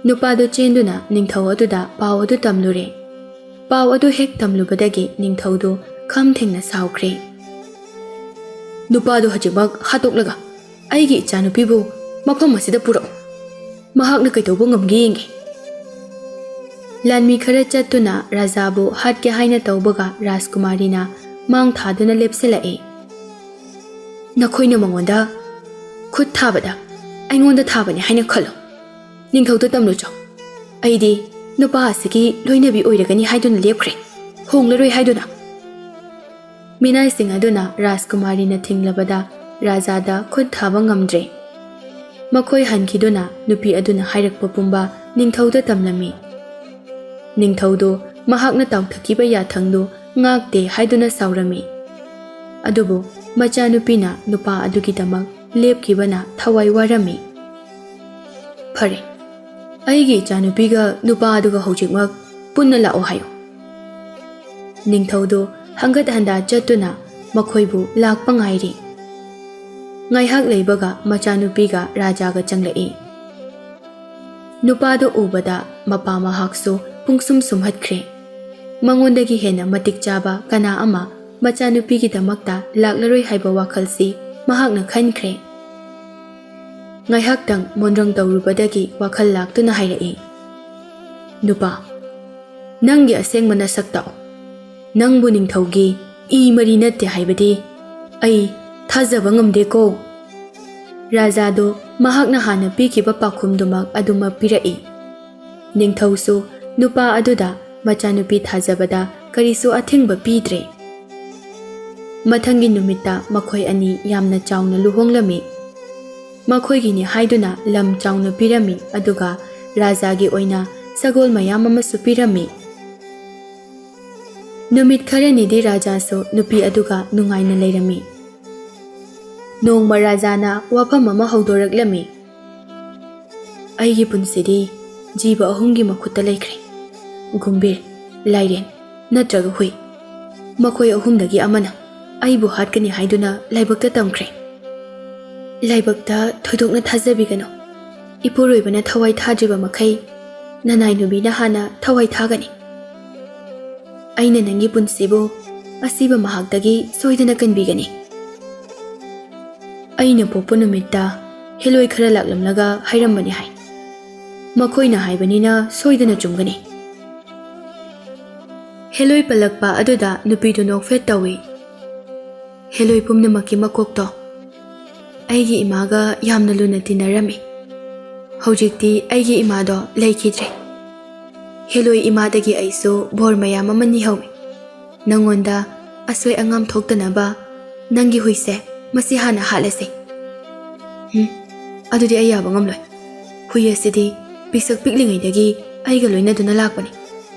ꯅꯨꯄꯥꯗꯨ ꯆꯦꯟꯗꯨꯅ ꯅꯤꯡꯊꯧ ꯑꯗꯨꯗ ꯄꯥꯎ ꯑꯗꯨ ꯇꯝꯂꯨꯔꯦ꯫ ꯄꯥꯎ ꯑꯗꯨ ꯍꯦꯛ ꯇꯝꯂꯨꯕꯗꯒꯤ ꯅꯤꯡꯊꯧꯗꯨ ꯈꯝ ꯊꯦꯡꯅ ꯁꯥꯎꯈ꯭ꯔꯦ꯫ "ꯅꯨꯄꯥꯗꯨ ꯍꯧꯖꯤꯛꯃꯛ ꯍꯥꯠꯇꯣꯛꯂꯒ ꯑꯩꯒꯤ ꯏꯆꯥꯅꯨꯄꯤꯕꯨ ꯃꯐꯝ ꯑꯁꯤꯗ ꯄꯨꯔꯛꯎ꯫ ꯃꯍꯥꯛꯅ ꯀꯩꯗꯧꯕ ꯉꯝꯒꯦ ꯌꯦꯡꯒꯦ꯫" ꯂꯥꯟꯃꯤ ꯈꯔ ꯆꯠꯇꯨꯅ ꯔꯥꯖꯥꯕꯨ ꯍꯥꯠꯀꯦ ꯍꯥꯏꯅ ꯇꯧꯕꯒ ꯔꯥꯖꯀꯨꯃꯥꯔꯤꯅ ꯃꯥꯡ ꯊꯥꯗꯨꯅ ꯂꯦꯞꯁꯤꯜꯂꯛꯏ꯫ "ꯅꯈꯣꯏꯅ ꯃꯉꯣꯟꯗ ꯈꯨꯠ ꯊꯥꯕꯗ ꯑꯩꯉꯣꯟꯗ ꯊꯥꯕꯅꯤ ꯍꯥꯏꯅ ꯈꯜꯂꯣ꯫ ꯅꯤꯡꯊꯧꯗ ꯇꯝꯂꯨꯆꯣ꯫ ꯑꯩꯗꯤ ꯅꯨꯄꯥ ꯑꯁꯤꯒꯤ ꯂꯣꯏꯅꯕꯤ ꯑꯣꯏꯔꯒꯅꯤ ꯍꯥꯏꯗꯨꯅ ꯂꯦꯞꯈ꯭ꯔꯦ, ꯍꯣꯡꯂꯔꯣꯏ ꯍꯥꯏꯗꯨꯅ꯫" ꯃꯤꯅꯥꯏꯁꯤꯡ ꯑꯗꯨꯅ ꯔꯥꯖꯀꯨꯃꯥꯔꯤꯅ ꯊꯤꯡꯂꯕꯗ ꯔꯥꯖꯥꯗ ꯈꯨꯠ ꯊꯥꯕ ꯉꯝꯗ꯭ꯔꯦ꯫ ꯃꯈꯣꯏ ꯍꯟꯈꯤꯗꯨꯅ ꯅꯨꯄꯤ ꯑꯗꯨꯅ ꯍꯥꯏꯔꯛꯄ ꯄꯨꯝꯕ ꯅꯤꯡꯊꯧꯗ ꯇꯝꯂꯝꯃꯤ꯫ ꯅꯤꯡꯊꯧꯗꯨ ꯃꯍꯥꯛꯅ ꯇꯥꯎꯊꯈꯤꯕ ꯌꯥꯊꯪꯗꯨ ꯉꯥꯛꯇꯦ ꯍꯥꯏꯗꯨꯅ ꯁꯥꯎꯔꯝꯃꯤ꯫ ꯑꯗꯨꯕꯨ ꯃꯆꯥꯅꯨꯄꯤꯅ ꯅꯨꯄꯥ ꯑꯗꯨꯒꯤꯗꯃꯛ ꯂꯦꯞꯈꯤꯕꯅ ꯊꯋꯥꯏ ꯋꯥꯔꯝꯃꯤ꯫ "ꯐꯔꯦ, ꯑꯩꯒꯤ ꯏꯆꯥꯅꯨꯄꯤꯒ ꯅꯨꯄꯥ ꯑꯗꯨꯒ ꯍꯧꯖꯤꯛꯃꯛ ꯄꯨꯟꯅ ꯂꯥꯛꯑꯣ ꯍꯥꯏꯌꯨ꯫" ꯅꯤꯡꯊꯧꯗꯨ ꯍꯪꯒꯠ ꯍꯟꯗꯥ ꯆꯠꯇꯨꯅ ꯃꯈꯣꯏꯕꯨ ꯂꯥꯛꯄ ꯉꯥꯏꯔꯤ꯫ ꯉꯥꯏꯍꯥꯛ ꯂꯩꯕꯒ ꯃꯆꯥꯅꯨꯄꯤꯒ ꯔꯥꯖꯥꯒ ꯆꯪꯂꯛꯏ꯫ ꯅꯨꯄꯥꯗꯨ ꯎꯕꯗ ꯃꯄꯥ ꯃꯍꯥꯛꯁꯨ ꯄꯨꯡꯁꯨꯝ ꯁꯨꯝꯍꯠꯈ꯭ꯔꯦ꯫ ꯃꯉꯣꯟꯗꯒꯤ ꯍꯦꯟꯅ ꯃꯇꯤꯛ ꯆꯥꯕ ꯀꯅꯥ ꯑꯃ ꯃꯆꯥꯅꯨꯄꯤꯒꯤꯗꯃꯛꯇ ꯂꯥꯛꯂꯔꯣꯏ ꯍꯥꯏꯕ ꯋꯥꯈꯜꯁꯤ ꯃꯍꯥꯛꯅ ꯈꯟꯈ꯭ꯔꯦ꯫ ꯉꯥꯏꯍꯥꯛꯇꯪ ꯃꯣꯟꯗ꯭ꯔꯪ ꯇꯧꯔꯨꯕꯗꯒꯤ ꯋꯥꯈꯜ ꯂꯥꯛꯇꯨꯅ ꯍꯥꯏꯔꯛꯏ, "ꯅꯨꯄꯥ, ꯅꯪꯒꯤ ꯑꯁꯦꯡꯕ ꯅꯁꯛ ꯇꯥꯛꯎ꯫ ꯅꯪꯕꯨ ꯅꯤꯡꯊꯧꯒꯤ ꯏ ꯃꯔꯤ ꯅꯠꯇꯦ ꯍꯥꯏꯕꯗꯤ ꯑꯩ ꯊꯥꯖꯕ ꯉꯝꯗꯦꯀꯣ꯫" ꯔꯥꯖꯥꯗꯨ ꯃꯍꯥꯛꯅ ꯍꯥꯟꯅ ꯄꯤꯈꯤꯕ ꯄꯥꯎꯈꯨꯝꯗꯨꯃꯛ ꯑꯗꯨꯃꯛ ꯄꯤꯔꯛꯏ꯫ ꯅꯤꯡꯊꯧꯁꯨ ꯅꯨꯄꯥ ꯑꯗꯨꯗ ꯃꯆꯥꯅꯨꯄꯤ ꯊꯥꯖꯕꯗ ꯀꯔꯤꯁꯨ ꯑꯊꯤꯡꯕ ꯄꯤꯗ꯭ꯔꯦ꯫ ꯃꯊꯪꯒꯤ ꯅꯨꯃꯤꯠꯇ ꯃꯈꯣꯏ ꯑꯅꯤ ꯌꯥꯝꯅ ꯆꯥꯎꯅ ꯂꯨꯍꯣꯡꯂꯝꯃꯤ꯫ ꯃꯈꯣꯏꯒꯤꯅꯤ ꯍꯥꯏꯗꯨꯅ ꯂꯝ ꯆꯥꯎꯅ ꯄꯤꯔꯝꯃꯤ, ꯑꯗꯨꯒ ꯔꯥꯖꯥꯒꯤ ꯑꯣꯏꯅ ꯁꯒꯣꯜ ꯃꯌꯥꯝ ꯑꯃꯁꯨ ꯄꯤꯔꯝꯃꯤ꯫ ꯅꯨꯃꯤꯠ ꯈꯔꯅꯤꯗꯤ ꯔꯥꯖꯥꯁꯨ ꯅꯨꯄꯤ ꯑꯗꯨꯒ ꯅꯨꯡꯉꯥꯏꯅ ꯂꯩꯔꯝꯃꯤ꯫ ꯅꯣꯡꯃ ꯔꯥꯖꯥꯅ ꯋꯥꯐꯝ ꯑꯃ ꯍꯧꯗꯣꯔꯛꯂꯝꯃꯤ꯫ "ꯑꯩꯒꯤ ꯄꯨꯟꯁꯤꯗꯤ ꯖꯤꯕ ꯑꯍꯨꯝꯒꯤ ꯃꯈꯨꯠꯇ ꯂꯩꯈ꯭ꯔꯦ, ꯒꯨꯝꯕꯤꯔ, ꯂꯥꯏꯔꯦꯟ ꯅꯠꯇ꯭ꯔꯒ ꯍꯨꯏ꯫ ꯃꯈꯣꯏ ꯑꯍꯨꯝꯗꯒꯤ ꯑꯃꯅ ꯑꯩꯕꯨ ꯍꯥꯠꯀꯅꯤ ꯍꯥꯏꯗꯨꯅ ꯂꯥꯏꯕꯛꯇ ꯇꯝꯈ꯭ꯔꯦ꯫ ꯂꯥꯏꯕꯛꯇ ꯊꯣꯏꯗꯣꯛꯅ ꯊꯥꯖꯕꯤꯒꯅꯨ꯫ ꯏꯄꯨꯔꯣꯏꯕꯅ ꯊꯋꯥꯏ ꯊꯥꯗ꯭ꯔꯤꯕ ꯃꯈꯩ ꯅꯅꯥꯏ ꯅꯨꯃꯤꯅ ꯍꯥꯟꯅ ꯊꯋꯥꯏ ꯊꯥꯒꯅꯤ꯫ ꯑꯩꯅ ꯅꯪꯒꯤ ꯄꯨꯟꯁꯤꯕꯨ ꯑꯁꯤꯕ ꯃꯍꯥꯛꯇꯒꯤ ꯁꯣꯏꯗꯅ ꯀꯟꯕꯤꯒꯅꯤ꯫" ꯑꯩꯅ ꯄꯣꯛꯄ ꯅꯨꯃꯤꯠꯇ ꯍꯦꯂꯣꯏ ꯈꯔ ꯂꯥꯛꯂꯝꯂꯒ ꯍꯥꯏꯔꯝꯕꯅꯤ ꯍꯥꯏ꯫ ꯃꯈꯣꯏꯅ ꯍꯥꯏꯕꯅꯤꯅ ꯁꯣꯏꯗꯅ ꯆꯨꯝꯒꯅꯤ꯫ ꯍꯦꯂꯣꯏ ꯄꯜꯂꯛꯄ ꯑꯗꯨꯗ ꯅꯨꯄꯤꯗꯨ ꯅꯣꯛꯐꯦꯠ ꯇꯧꯏ꯫ "ꯍꯦꯂꯣꯏ ꯄꯨꯝꯅꯃꯛꯀꯤ ꯃꯀꯣꯛꯇꯣ ꯑꯩꯒꯤ ꯏꯃꯥꯒ ꯌꯥꯝꯅ ꯂꯨꯅ ꯇꯤꯟꯅꯔꯝꯃꯤ꯫ ꯍꯧꯖꯤꯛꯇꯤ ꯑꯩꯒꯤ ꯏꯃꯥꯗꯣ ꯂꯩꯈꯤꯗ꯭ꯔꯦ꯫ ꯍꯦꯂꯣꯏ ꯏꯃꯥꯗꯒꯤ ꯑꯩꯁꯨ ꯕꯣꯔ ꯃꯌꯥꯝ ꯑꯃ ꯅꯤꯍꯧꯏ꯫ ꯅꯪꯉꯣꯟꯗ ꯑꯁꯣꯏ ꯑꯉꯥꯝ ꯊꯣꯛꯇꯅꯕ ꯅꯪꯒꯤ ꯍꯨꯏꯁꯦ ꯃꯁꯤ ꯍꯥꯟꯅ ꯍꯥꯠꯂꯁꯤ꯫" "ꯍꯨꯝ, ꯑꯗꯨꯗꯤ ꯑꯩ ꯌꯥꯕ ꯉꯝꯂꯣꯏ꯫ ꯍꯨꯏ ꯑꯁꯤꯗꯤ ꯄꯤꯁꯛ ꯄꯤꯛꯂꯤꯉꯩꯗꯒꯤ ꯑꯩꯒ ꯂꯣꯏꯅꯗꯨꯅ ꯂꯥꯛꯄꯅꯤ꯫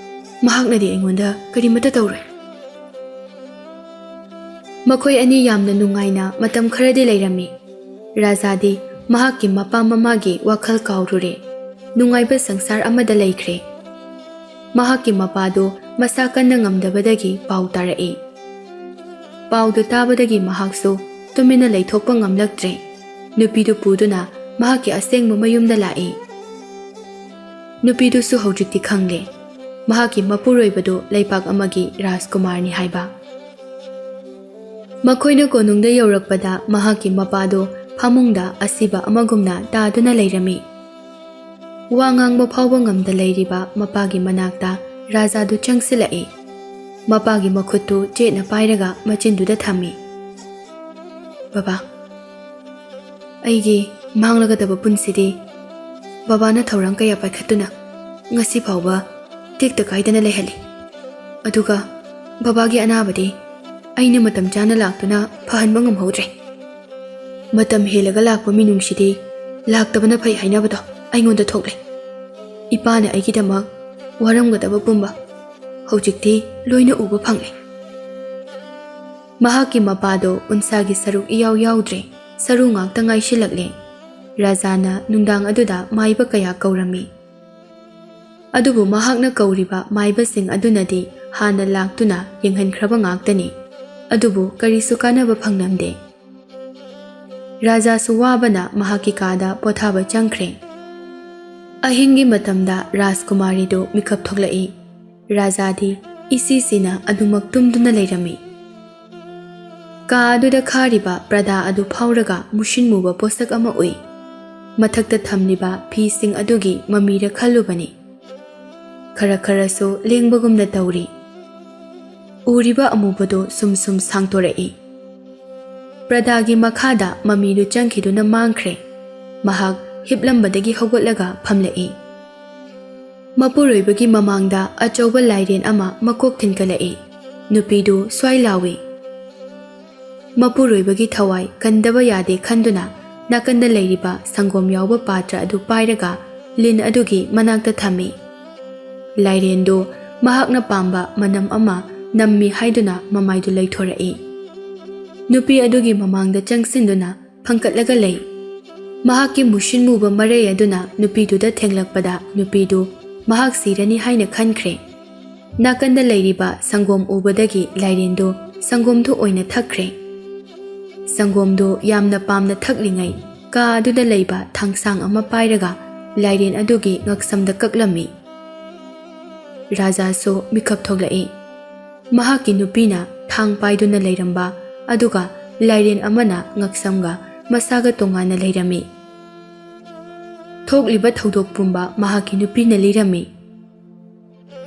ꯃꯍꯥꯛꯅꯗꯤ ꯑꯩꯉꯣꯟꯗ ꯀꯔꯤꯃꯠꯇ ꯇꯧꯔꯣꯏ꯫" ꯃꯈꯣꯏ ꯑꯅꯤ ꯌꯥꯝꯅ ꯅꯨꯡꯉꯥꯏꯅ ꯃꯇꯝ ꯈꯔꯗꯤ ꯂꯩꯔꯝꯃꯤ꯫ ꯔꯥꯖꯥꯗꯤ ꯃꯍꯥꯛꯀꯤ ꯃꯄꯥ ꯃꯃꯥꯒꯤ ꯋꯥꯈꯜ ꯀꯥꯎꯔꯨꯔꯦ꯫ ꯅꯨꯡꯉꯥꯏꯕ ꯁꯪꯁꯥꯔ ꯑꯃꯗ ꯂꯩꯈ꯭ꯔꯦ꯫ ꯃꯍꯥꯛꯀꯤ ꯃꯄꯥꯗꯨ ꯃꯁꯥ ꯀꯟꯅ ꯉꯝꯗꯕꯗꯒꯤ ꯄꯥꯎ ꯇꯥꯔꯛꯏ꯫ ꯄꯥꯎꯗꯨ ꯇꯥꯕꯗꯒꯤ ꯃꯍꯥꯛꯁꯨ ꯇꯨꯃꯤꯟꯅ ꯂꯩꯊꯣꯛꯄ ꯉꯝꯂꯛꯇ꯭ꯔꯦ꯫ ꯅꯨꯄꯤꯗꯨ ꯄꯨꯗꯨꯅ ꯃꯍꯥꯛꯀꯤ ꯑꯁꯦꯡꯕ ꯃꯌꯨꯝꯗ ꯂꯥꯛꯏ꯫ ꯅꯨꯄꯤꯗꯨꯁꯨ ꯍꯧꯖꯤꯛꯇꯤ ꯈꯪꯂꯦ, ꯃꯍꯥꯛꯀꯤ ꯃꯄꯨꯔꯣꯏꯕꯗꯨ ꯂꯩꯄꯥꯛ ꯑꯃꯒꯤ ꯔꯥꯖꯀꯨꯃꯥꯔꯅꯤ ꯍꯥꯏꯕ꯫ ꯃꯈꯣꯏꯅ ꯀꯣꯅꯨꯡꯗ ꯌꯧꯔꯛꯄꯗ ꯃꯍꯥꯛꯀꯤ ꯃꯄꯥꯗꯨ ꯐꯃꯨꯡꯗ ꯑꯁꯤꯕ ꯑꯃꯒꯨꯝꯅ ꯇꯥꯗꯨꯅ ꯂꯩꯔꯝꯃꯤ꯫ ꯋꯥ ꯉꯥꯡꯕ ꯐꯥꯎꯕ ꯉꯝꯗ ꯂꯩꯔꯤꯕ ꯃꯄꯥꯒꯤ ꯃꯅꯥꯛꯇ ꯔꯥꯖꯥꯗꯨ ꯆꯪꯁꯤꯜꯂꯛꯏ꯫ ꯃꯄꯥꯒꯤ ꯃꯈꯨꯠꯇꯨ ꯆꯦꯠꯅ ꯄꯥꯏꯔꯒ ꯃꯆꯤꯟꯗꯨꯗ ꯊꯝꯃꯤ꯫ "ꯕꯕꯥ, ꯑꯩꯒꯤ ꯃꯥꯡꯂꯒꯗꯕ ꯄꯨꯟꯁꯤꯗꯤ ꯕꯕꯥꯅ ꯊꯧꯔꯥꯡ ꯀꯌꯥ ꯄꯥꯏꯈꯠꯇꯨꯅ ꯉꯁꯤ ꯐꯥꯎꯕ ꯇꯦꯛꯇ ꯀꯥꯏꯗꯅ ꯂꯩꯍꯜꯂꯤ꯫ ꯑꯗꯨꯒ ꯕꯕꯥꯒꯤ ꯑꯅꯥꯕꯗꯤ ꯑꯩꯅ ꯃꯇꯝ ꯆꯥꯅ ꯂꯥꯛꯇꯨꯅ ꯐꯍꯟꯕ ꯉꯝꯍꯧꯗ꯭ꯔꯦ꯫ ꯃꯇꯝ ꯍꯦꯜꯂꯒ ꯂꯥꯛꯄ ꯃꯤꯅꯨꯡꯁꯤꯗꯤ ꯂꯥꯛꯇꯕꯅ ꯐꯩ ꯍꯥꯏꯅꯕꯗꯣ ꯑꯩꯉꯣꯟꯗ ꯊꯣꯛꯂꯦ꯫ ꯏꯄꯥꯅ ꯑꯩꯒꯤꯗꯃꯛ ꯋꯥꯔꯝꯒꯗꯕ ꯄꯨꯝꯕ ꯍꯧꯖꯤꯛꯇꯤ ꯂꯣꯏꯅ ꯎꯕ ꯐꯪꯂꯦ꯫ ꯃꯍꯥꯛꯀꯤ ꯃꯄꯥꯗꯣ ꯎꯟꯁꯥꯒꯤ ꯁꯔꯨꯛ ꯏꯌꯥꯎ ꯌꯥꯎꯗ꯭ꯔꯦ, ꯁꯔꯨ ꯉꯥꯛꯇ ꯉꯥꯏꯁꯤꯜꯂꯛꯂꯦ꯫ ꯔꯥꯖꯥꯅ ꯅꯨꯡꯗꯥꯡ ꯑꯗꯨꯗ ꯃꯥꯏꯕ ꯀꯌꯥ ꯀꯧꯔꯝꯃꯤ꯫ ꯑꯗꯨꯕꯨ ꯃꯍꯥꯛꯅ ꯀꯧꯔꯤꯕ ꯃꯥꯏꯕꯁꯤꯡ ꯑꯗꯨꯅꯗꯤ ꯍꯥꯟꯅ ꯂꯥꯛꯇꯨꯅ ꯌꯦꯡꯍꯟꯈ꯭ꯔꯕ ꯉꯥꯛꯇꯅꯤ꯫ ꯑꯗꯨꯕꯨ ꯀꯔꯤꯁꯨ ꯀꯥꯟꯅꯕ ꯐꯪꯂꯝꯗꯦ꯫ ꯔꯥꯖꯥꯁꯨ ꯋꯥꯕꯅ ꯃꯍꯥꯛꯀꯤ ꯀꯥꯗ ꯄꯣꯊꯥꯕ ꯆꯪꯈ꯭ꯔꯦ꯫ ꯑꯍꯤꯡꯒꯤ ꯃꯇꯝꯗ ꯔꯥꯖꯀꯨꯃꯥꯔꯤꯗꯨ ꯃꯤꯀꯞ ꯊꯣꯛꯂꯛꯏ꯫ ꯔꯥꯖꯥꯗꯤ ꯏꯁꯤꯁꯤꯅ ꯑꯗꯨꯃꯛ ꯇꯨꯝꯗꯨꯅ ꯂꯩꯔꯝꯃꯤ꯫ ꯀꯥ ꯑꯗꯨꯗ ꯈꯥꯔꯤꯕ ꯄ꯭ꯔꯗꯥ ꯑꯗꯨ ꯐꯥꯎꯔꯒ ꯃꯨꯁꯤꯟ ꯃꯨꯕ ꯄꯣꯠꯁꯛ ꯑꯃ ꯎꯏ꯫ ꯃꯊꯛꯇ ꯊꯝꯂꯤꯕ ꯐꯤꯁꯤꯡ ꯑꯗꯨꯒꯤ ꯃꯃꯤꯔ ꯈꯜꯂꯨꯕꯅꯤ꯫ ꯈꯔ ꯈꯔꯁꯨ ꯂꯦꯡꯕꯒꯨꯝꯅ ꯇꯧꯔꯤ꯫ ꯎꯔꯤꯕ ꯑꯃꯨꯕꯗꯨ ꯁꯨꯝ ꯁꯨꯝ ꯁꯥꯡꯇꯣꯔꯛꯏ꯫ ꯄ꯭ꯔꯗꯥꯒꯤ ꯃꯈꯥꯗ ꯃꯃꯤꯗꯨ ꯆꯪꯈꯤꯗꯨꯅ ꯃꯥꯡꯈ꯭ꯔꯦ꯫ ꯃꯍꯥꯛ ꯍꯤꯞꯂꯝꯕꯗꯒꯤ ꯍꯧꯒꯠꯂꯒ ꯐꯝꯂꯛꯏ꯫ ꯃꯄꯨꯔꯣꯏꯕꯒꯤ ꯃꯃꯥꯡꯗ ꯑꯆꯧꯕ ꯂꯥꯏꯔꯦꯟ ꯑꯃ ꯃꯀꯣꯛ ꯊꯤꯟꯀꯠꯂꯛꯏ꯫ ꯅꯨꯄꯤꯗꯨ ꯁ꯭ꯋꯥꯏ ꯂꯥꯎꯏ꯫ ꯃꯄꯨꯔꯣꯏꯕꯒꯤ ꯊꯋꯥꯏ ꯀꯟꯗꯕ ꯌꯥꯗꯦ ꯈꯟꯗꯨꯅ ꯅꯥꯀꯟꯗ ꯂꯩꯔꯤꯕ ꯁꯪꯒꯣꯝ ꯌꯥꯎꯕ ꯄꯥꯇ꯭ꯔ ꯑꯗꯨ ꯄꯥꯏꯔꯒ ꯂꯤꯟ ꯑꯗꯨꯒꯤ ꯃꯅꯥꯛꯇ ꯊꯝꯃꯤ꯫ ꯂꯥꯏꯔꯦꯟꯗꯨ ꯃꯍꯥꯛꯅ ꯄꯥꯝꯕ ꯃꯅꯝ ꯑꯃ ꯅꯝꯃꯤ ꯍꯥꯏꯗꯨꯅ ꯃꯃꯥꯏꯗꯨ ꯂꯩꯊꯣꯔꯛꯏ꯫ ꯅꯨꯄꯤ ꯑꯗꯨꯒꯤ ꯃꯃꯥꯡꯗ ꯆꯪꯁꯤꯟꯗꯨꯅ ꯐꯪꯀꯠꯂꯒ ꯂꯩ꯫ ꯃꯍꯥꯛꯀꯤ ꯃꯨꯁꯤꯟ ꯃꯨꯕ ꯃꯔꯩ ꯑꯗꯨꯅ ꯅꯨꯄꯤꯗꯨꯗ ꯊꯦꯡꯂꯛꯄꯗ ꯅꯨꯄꯤꯗꯨ ꯃꯍꯥꯛ ꯁꯤꯔꯅꯤ ꯍꯥꯏꯅ ꯈꯟꯈ꯭ꯔꯦ꯫ ꯅꯥꯀꯟꯗ ꯂꯩꯔꯤꯕ ꯁꯪꯒꯣꯝ ꯎꯕꯗꯒꯤ ꯂꯥꯏꯔꯦꯟꯗꯨ ꯁꯪꯒꯣꯝꯗꯨ ꯑꯣꯏꯅ ꯊꯛꯈ꯭ꯔꯦ꯫ ꯁꯪꯒꯣꯝꯗꯨ ꯌꯥꯝꯅ ꯄꯥꯝꯅ ꯊꯛꯂꯤꯉꯩ ꯀꯥ ꯑꯗꯨꯗ ꯂꯩꯕ ꯊꯥꯡꯁꯥꯡ ꯑꯃ ꯄꯥꯏꯔꯒ ꯂꯥꯏꯔꯦꯟ ꯑꯗꯨꯒꯤ ꯉꯛꯁꯝꯗ ꯀꯛꯂꯝꯃꯤ꯫ ꯔꯥꯖꯥꯁꯨ ꯃꯤꯀꯞ ꯊꯣꯛꯂꯛꯏ꯫ ꯃꯍꯥꯛꯀꯤ ꯅꯨꯄꯤꯅ ꯊꯥꯡ ꯄꯥꯏꯗꯨꯅ ꯂꯩꯔꯝꯕ, ꯑꯗꯨꯒ ꯂꯥꯏꯔꯦꯟ ꯑꯃꯅ ꯉꯛꯁꯝꯒ ꯃꯁꯥꯒ ꯇꯣꯉꯥꯟꯅ ꯂꯩꯔꯝꯃꯤ꯫ ꯊꯣꯛꯂꯤꯕ ꯊꯧꯗꯣꯛ ꯄꯨꯝꯕ ꯃꯍꯥꯛꯀꯤ ꯅꯨꯄꯤꯅ ꯂꯤꯔꯝꯃꯤ꯫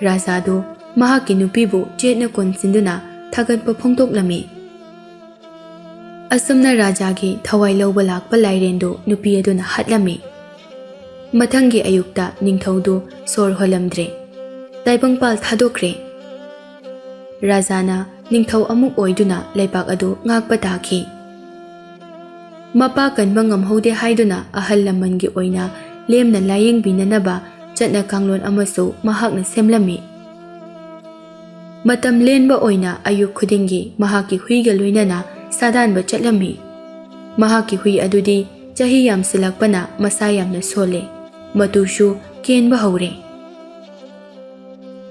ꯔꯥꯖꯥꯗꯨ ꯃꯍꯥꯛꯀꯤ ꯅꯨꯄꯤꯕꯨ ꯆꯦꯠꯅ ꯀꯣꯟꯁꯤꯟꯗꯨꯅ ꯊꯥꯒꯠꯄ ꯐꯣꯡꯗꯣꯛꯂꯝꯃꯤ꯫ ꯑꯁꯨꯝꯅ ꯔꯥꯖꯥꯒꯤ ꯊꯋꯥꯏ ꯂꯧꯕ ꯂꯥꯛꯄ ꯂꯥꯏꯔꯦꯟꯗꯨ ꯅꯨꯄꯤ ꯑꯗꯨꯅ ꯍꯥꯠꯂꯝꯃꯤ꯫ ꯃꯊꯪꯒꯤ ꯑꯌꯨꯛꯇ ꯅꯤꯡꯊꯧꯗꯨ ꯁꯣꯔ ꯍꯣꯜꯂꯝꯗ꯭ꯔꯦ꯫ ꯇꯥꯏꯕꯪꯄꯥꯜ ꯊꯥꯗꯣꯛꯈ꯭ꯔꯦ꯫ ꯔꯥꯖꯥꯅ ꯅꯤꯡꯊꯧ ꯑꯃꯨꯛ ꯑꯣꯏꯗꯨꯅ ꯂꯩꯕꯥꯛ ꯑꯗꯨ ꯉꯥꯛꯄ ꯇꯥꯈꯤ꯫ ꯃꯄꯥ ꯀꯟꯕ ꯉꯝꯍꯧꯗꯦ ꯍꯥꯏꯗꯨꯅ ꯑꯍꯜ ꯂꯃꯟꯒꯤ ꯑꯣꯏꯅ ꯂꯦꯝꯅ ꯂꯥꯌꯦꯡꯕꯤꯅꯅꯕ ꯆꯠꯅ ꯀꯥꯡꯂꯣꯟ ꯑꯃꯁꯨ ꯃꯍꯥꯛꯅ ꯁꯦꯝꯂꯝꯃꯤ꯫ ꯃꯇꯝ ꯂꯦꯟꯕ ꯑꯣꯏꯅ ꯑꯌꯨꯛ ꯈꯨꯗꯤꯡꯒꯤ ꯃꯍꯥꯛꯀꯤ ꯍꯨꯏꯒ ꯂꯣꯏꯅꯅ ꯁꯥꯗꯥꯟꯕ ꯆꯠꯂꯝꯃꯤ꯫ ꯃꯍꯥꯛꯀꯤ ꯍꯨꯏ ꯑꯗꯨꯗꯤ ꯆꯍꯤ ꯌꯥꯝꯁꯤꯜꯂꯛꯄꯅ ꯃꯁꯥ ꯌꯥꯝꯅ ꯁꯣꯜꯂꯦ, ꯃꯇꯨꯁꯨ ꯀꯦꯟꯕ ꯍꯧꯔꯦ꯫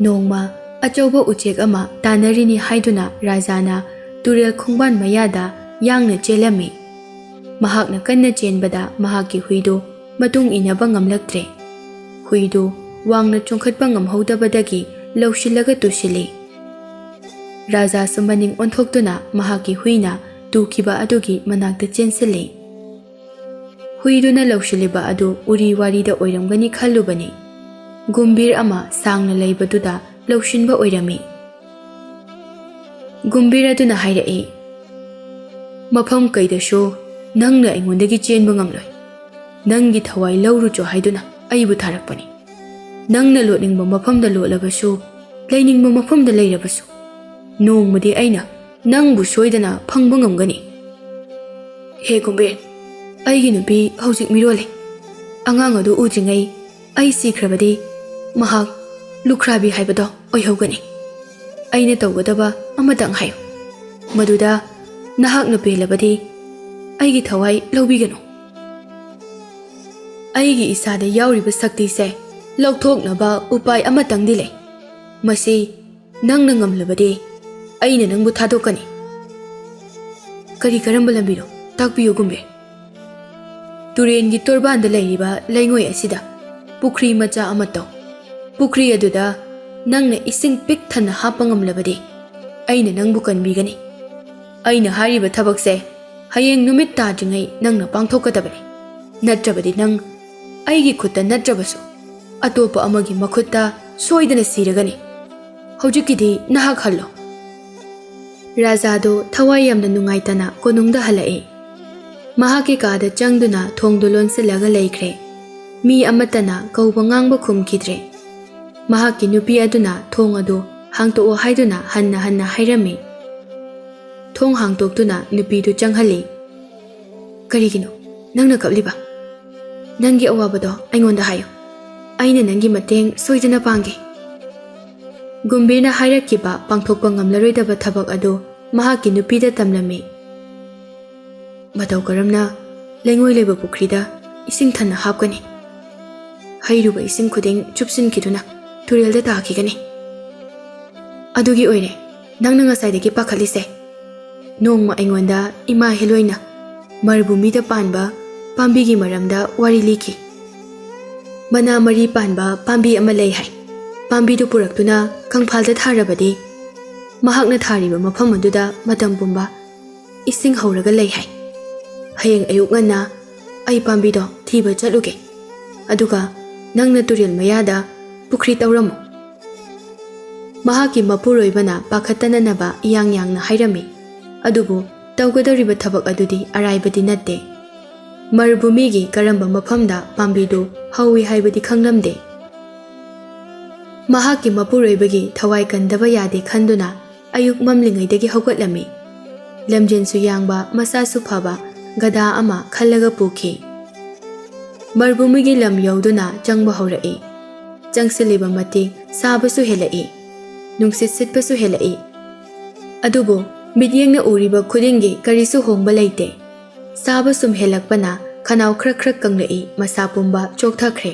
ꯅꯣꯡꯃ ꯑꯆꯧꯕ ꯎꯆꯦꯛ ꯑꯃ ꯇꯥꯟꯅꯔꯤꯅꯤ ꯍꯥꯏꯗꯨꯅ ꯔꯥꯖꯥꯅ ꯇꯨꯔꯦꯜ ꯈꯣꯡꯕꯥꯟ ꯃꯌꯥꯗ ꯌꯥꯡꯅ ꯆꯦꯜꯂꯝꯃꯤ꯫ ꯃꯍꯥꯛꯅ ꯀꯟꯅ ꯆꯦꯟꯕꯗ ꯃꯍꯥꯛꯀꯤ ꯍꯨꯏꯗꯨ ꯃꯇꯨꯡ ꯏꯟꯅꯕ ꯉꯝꯂꯛꯇ꯭ꯔꯦ꯫ ꯍꯨꯏꯗꯨ ꯋꯥꯡꯅ ꯆꯣꯡꯈꯠꯄ ꯉꯝꯍꯧꯗꯕꯗꯒꯤ ꯂꯧꯁꯤꯜꯂꯒ ꯇꯨꯁꯤꯜꯂꯤ꯫ ꯔꯥꯖꯥꯁꯨ ꯃꯅꯤꯡ ꯑꯣꯟꯊꯣꯛꯇꯨꯅ ꯃꯍꯥꯛꯀꯤ ꯍꯨꯏꯅ ꯇꯨꯈꯤꯕ ꯑꯗꯨꯒꯤ ꯃꯅꯥꯛꯇ ꯆꯦꯟꯁꯤꯜꯂꯤ꯫ ꯍꯨꯏꯗꯨꯅ ꯂꯧꯁꯤꯜꯂꯤꯕ ꯑꯗꯨ ꯎꯔꯤ ꯋꯥꯔꯤꯗ ꯑꯣꯏꯔꯝꯒꯅꯤ ꯈꯜꯂꯨꯕꯅꯤ꯫ ꯒꯨꯝꯚꯤꯔ ꯑꯃ ꯁꯥꯡꯅ ꯂꯩꯕꯗꯨꯗ ꯂꯧꯁꯤꯟꯕ ꯑꯣꯏꯔꯝꯃꯤ꯫ ꯒꯨꯝꯚꯤꯔ ꯑꯗꯨꯅ ꯍꯥꯏꯔꯛꯏ, "ꯃꯐꯝ ꯀꯩꯗꯁꯨ ꯅꯪꯅ ꯑꯩꯉꯣꯟꯗꯒꯤ ꯆꯦꯟꯕ ꯉꯝꯂꯣꯏ꯫ ꯅꯪꯒꯤ ꯊꯋꯥꯏ ꯂꯧꯔꯨꯆꯣ ꯍꯥꯏꯗꯨꯅ ꯑꯩꯕꯨ ꯊꯥꯔꯛꯄꯅꯤ꯫ ꯅꯪꯅ ꯂꯣꯠꯅꯤꯡꯕ ꯃꯐꯝꯗ ꯂꯣꯠꯂꯕꯁꯨ, ꯂꯩꯅꯤꯡꯕ ꯃꯐꯝꯗ ꯂꯩꯔꯕꯁꯨ, ꯅꯣꯡꯃꯗꯤ ꯑꯩꯅ ꯅꯪꯕꯨ ꯁꯣꯏꯗꯅ ꯐꯪꯕ ꯉꯝꯒꯅꯤ꯫" "ꯍꯦ ꯒꯨꯝꯚꯤꯔ, ꯑꯩꯒꯤ ꯅꯨꯄꯤ ꯍꯧꯖꯤꯛ ꯃꯤꯔꯣꯜꯂꯤ꯫ ꯑꯉꯥꯡ ꯑꯗꯨ ꯎꯗ꯭ꯔꯤꯉꯩ ꯑꯩ ꯁꯤꯈ꯭ꯔꯕꯗꯤ ꯃꯍꯥꯛ ꯂꯨꯈ꯭ꯔꯥꯕꯤ ꯍꯥꯏꯕꯗꯣ ꯑꯣꯏꯍꯧꯒꯅꯤ꯫ ꯑꯩꯅ ꯇꯧꯒꯗꯕ ꯑꯃꯇꯪ ꯍꯥꯏꯌꯨ꯫ ꯃꯗꯨꯗ ꯅꯍꯥꯛꯅ ꯄꯦꯜꯂꯕꯗꯤ ꯑꯩꯒꯤ ꯊꯋꯥꯏ ꯂꯧꯕꯤꯒꯅꯨ꯫ ꯑꯩꯒꯤ ꯏꯁꯥꯗ ꯌꯥꯎꯔꯤꯕ ꯁꯛꯇꯤꯁꯦ ꯂꯧꯊꯣꯛꯅꯕ ꯎꯄꯥꯏ ꯑꯃꯇꯪꯗꯤ ꯂꯩ꯫ ꯃꯁꯤ ꯅꯪꯅ ꯉꯝꯂꯕꯗꯤ ꯑꯩꯅ ꯅꯪꯕꯨ ꯊꯥꯗꯣꯛꯀꯅꯤ꯫" "ꯀꯔꯤ ꯀꯔꯝꯕ ꯂꯝꯕꯤꯅꯣ? ꯇꯥꯛꯄꯤꯌꯨ ꯒꯨꯝꯚꯤꯔ꯫" "ꯇꯨꯔꯦꯟꯒꯤ ꯇꯣꯔꯕꯥꯟꯗ ꯂꯩꯔꯤꯕ ꯂꯩꯉꯣꯏ ꯑꯁꯤꯗ ꯄꯨꯈ꯭ꯔꯤ ꯃꯆꯥ ꯑꯃ ꯇꯧ꯫ ꯄꯨꯈ꯭ꯔꯤ ꯑꯗꯨꯗ ꯅꯪꯅ ꯏꯁꯤꯡ ꯄꯤꯛ ꯊꯟꯅ ꯍꯥꯞꯄ ꯉꯝꯂꯕꯗꯤ ꯑꯩꯅ ꯅꯪꯕꯨ ꯀꯟꯕꯤꯒꯅꯤ꯫ ꯑꯩꯅ ꯍꯥꯏꯔꯤꯕ ꯊꯕꯛꯁꯦ ꯍꯌꯦꯡ ꯅꯨꯃꯤꯠ ꯇꯥꯗ꯭ꯔꯤꯉꯩ ꯅꯪꯅ ꯄꯥꯡꯊꯣꯛꯀꯗꯕꯅꯤ꯫ ꯅꯠꯇ꯭ꯔꯕꯗꯤ ꯅꯪ ꯑꯩꯒꯤ ꯈꯨꯠꯇ ꯅꯠꯇ꯭ꯔꯕꯁꯨ ꯑꯇꯣꯞꯄ ꯑꯃꯒꯤ ꯃꯈꯨꯠꯇ ꯁꯣꯏꯗꯅ ꯁꯤꯔꯒꯅꯤ꯫ ꯍꯧꯖꯤꯛꯀꯤꯗꯤ ꯅꯍꯥꯛ ꯍꯜꯂꯣ꯫" ꯔꯥꯖꯥꯗꯨ ꯊꯋꯥꯏ ꯌꯥꯝꯅ ꯅꯨꯡꯉꯥꯏꯇꯅ ꯀꯣꯅꯨꯡꯗ ꯍꯜꯂꯛꯏ꯫ ꯃꯍꯥꯛꯀꯤ ꯀꯥꯗ ꯆꯪꯗꯨꯅ ꯊꯣꯡꯗꯨ ꯂꯣꯟꯁꯤꯜꯂꯒ ꯂꯩꯈ꯭ꯔꯦ꯫ ꯃꯤ ꯑꯃꯠꯇꯅ ꯀꯧꯕ ꯉꯥꯡꯕ ꯈꯨꯝꯈꯤꯗ꯭ꯔꯦ꯫ ꯃꯍꯥꯛꯀꯤ ꯅꯨꯄꯤ ꯑꯗꯨꯅ ꯊꯣꯡ ꯑꯗꯨ ꯍꯥꯡꯇꯣꯛꯑꯣ ꯍꯥꯏꯗꯨꯅ ꯍꯟꯅ ꯍꯟꯅ ꯍꯥꯏꯔꯝꯃꯤ꯫ ꯊꯣꯡ ꯍꯥꯡꯇꯣꯛꯇꯨꯅ ꯅꯨꯄꯤꯗꯨ ꯆꯪꯍꯜꯂꯤ꯫ "ꯀꯔꯤꯒꯤꯅꯣ? ꯅꯪꯅ ꯀꯞꯂꯤꯕ? ꯅꯪꯒꯤ ꯑꯋꯥꯕꯗꯣ ꯑꯩꯉꯣꯟꯗ ꯍꯥꯏꯌꯨ꯫ ꯑꯩꯅ ꯅꯪꯒꯤ ꯃꯇꯦꯡ ꯁꯣꯏꯗꯅ ꯄꯥꯡꯒꯦ꯫" ꯒꯨꯝꯕꯤꯔꯅ ꯍꯥꯏꯔꯛꯈꯤꯕ ꯄꯥꯡꯊꯣꯛꯄ ꯉꯝꯂꯔꯣꯏꯗꯕ ꯊꯕꯛ ꯑꯗꯨ ꯃꯍꯥꯛꯀꯤ ꯅꯨꯄꯤꯗ ꯇꯝꯂꯝꯃꯤ꯫ "ꯃꯇꯧ ꯀꯔꯝꯅ ꯂꯩꯉꯣꯏ ꯂꯩꯕ ꯄꯨꯈ꯭ꯔꯤꯗ ꯏꯁꯤꯡ ꯊꯟꯅ ꯍꯥꯞꯀꯅꯤ? ꯍꯩꯔꯨꯕ ꯏꯁꯤꯡ ꯈꯨꯗꯤꯡ ꯆꯨꯞꯁꯤꯟꯈꯤꯗꯨꯅ ꯇꯨꯔꯦꯜꯗ ꯇꯥꯈꯤꯒꯅꯤ꯫ ꯑꯗꯨꯒꯤ ꯑꯣꯏꯔꯦ ꯅꯪꯅ ꯉꯁꯥꯏꯗꯒꯤ ꯄꯥꯈꯠꯂꯤꯁꯦ꯫" ꯅꯣꯡꯃ ꯑꯩꯉꯣꯟꯗ ꯏꯃꯥ ꯍꯦꯂꯣꯏꯅ ꯃꯔꯨꯚꯨꯃꯤꯗ ꯄꯥꯟꯕ ꯄꯥꯝꯕꯤꯒꯤ ꯃꯔꯝꯗ ꯋꯥꯔꯤ ꯂꯤꯈꯤ꯫ ꯃꯅꯥ ꯃꯔꯤ ꯄꯥꯟꯕ ꯄꯥꯝꯕꯤ ꯑꯃ ꯂꯩ ꯍꯥꯏ꯫ ꯄꯥꯝꯕꯤꯗꯨ ꯄꯨꯔꯛꯇꯨꯅ ꯀꯪꯐꯥꯜꯗ ꯊꯥꯔꯕꯗꯤ, ꯃꯍꯥꯛꯅ ꯊꯥꯔꯤꯕ ꯃꯐꯝ ꯑꯗꯨꯗ ꯃꯇꯝ ꯄꯨꯝꯕ ꯏꯁꯤꯡ ꯍꯧꯔꯒ ꯂꯩ ꯍꯥꯏ꯫ ꯍꯌꯦꯡ ꯑꯌꯨꯛ ꯉꯟꯅ ꯑꯩ ꯄꯥꯝꯕꯤꯗꯣ ꯊꯤꯕ ꯆꯠꯂꯨꯒꯦ, ꯑꯗꯨꯒ ꯅꯪꯅ ꯇꯨꯔꯦꯜ ꯃꯌꯥꯗ ꯄꯨꯈ꯭ꯔꯤ ꯇꯧꯔꯝꯃꯨ꯫ ꯃꯍꯥꯛꯀꯤ ꯃꯄꯨꯔꯣꯏꯕꯅ ꯄꯥꯈꯠꯇꯅꯅꯕ ꯏꯌꯥꯡ ꯌꯥꯡꯅ ꯍꯥꯏꯔꯝꯃꯤ꯫ ꯑꯗꯨꯕꯨ ꯇꯧꯒꯗꯧꯔꯤꯕ ꯊꯕꯛ ꯑꯗꯨꯗꯤ ꯑꯔꯥꯏꯕꯗꯤ ꯅꯠꯇꯦ꯫ ꯃꯔꯨꯚꯨꯃꯤꯒꯤ ꯀꯔꯝꯕ ꯃꯐꯝꯗ ꯄꯥꯝꯕꯤꯗꯨ ꯍꯧꯏ ꯍꯥꯏꯕꯗꯤ ꯈꯪꯂꯝꯗꯦ꯫ ꯃꯍꯥꯛꯀꯤ ꯃꯄꯨꯔꯣꯏꯕꯒꯤ ꯊꯋꯥꯏ ꯀꯟꯗꯕ ꯌꯥꯗꯦ ꯈꯟꯗꯨꯅ ꯑꯌꯨꯛ ꯃꯝꯂꯤꯉꯩꯗꯒꯤ ꯍꯧꯒꯠꯂꯝꯃꯤ꯫ ꯂꯝꯖꯦꯟꯁꯨ ꯌꯥꯡꯕ, ꯃꯁꯥꯁꯨ ꯐꯕ ꯒꯙꯥ ꯑꯃ ꯈꯜꯂꯒ ꯄꯨꯈꯤ꯫ ꯃꯔꯨꯚꯨꯃꯤꯒꯤ ꯂꯝ ꯌꯧꯗꯨꯅ ꯆꯪꯕ ꯍꯧꯔꯛꯏ꯫ ꯆꯪꯁꯤꯜꯂꯤꯕ ꯃꯇꯤꯛ ꯁꯥꯕꯁꯨ ꯍꯦꯜꯂꯛꯏ, ꯅꯨꯡꯁꯤꯠ ꯁꯤꯠꯄꯁꯨ ꯍꯦꯜꯂꯛꯏ꯫ ꯑꯗꯨꯕꯨ ꯃꯤꯠꯌꯦꯡꯅ ꯎꯔꯤꯕ ꯈꯨꯗꯤꯡꯒꯤ ꯀꯔꯤꯁꯨ ꯍꯣꯡꯕ ꯂꯩꯇꯦ꯫ ꯁꯥꯕ ꯁꯨꯝ ꯍꯦꯜꯂꯛꯄꯅ ꯈꯅꯥꯎ ꯈ꯭ꯔꯛ ꯈ꯭ꯔꯛ ꯀꯪꯂꯛꯏ, ꯃꯁꯥ ꯄꯨꯝꯕ ꯆꯣꯛꯊꯈ꯭ꯔꯦ꯫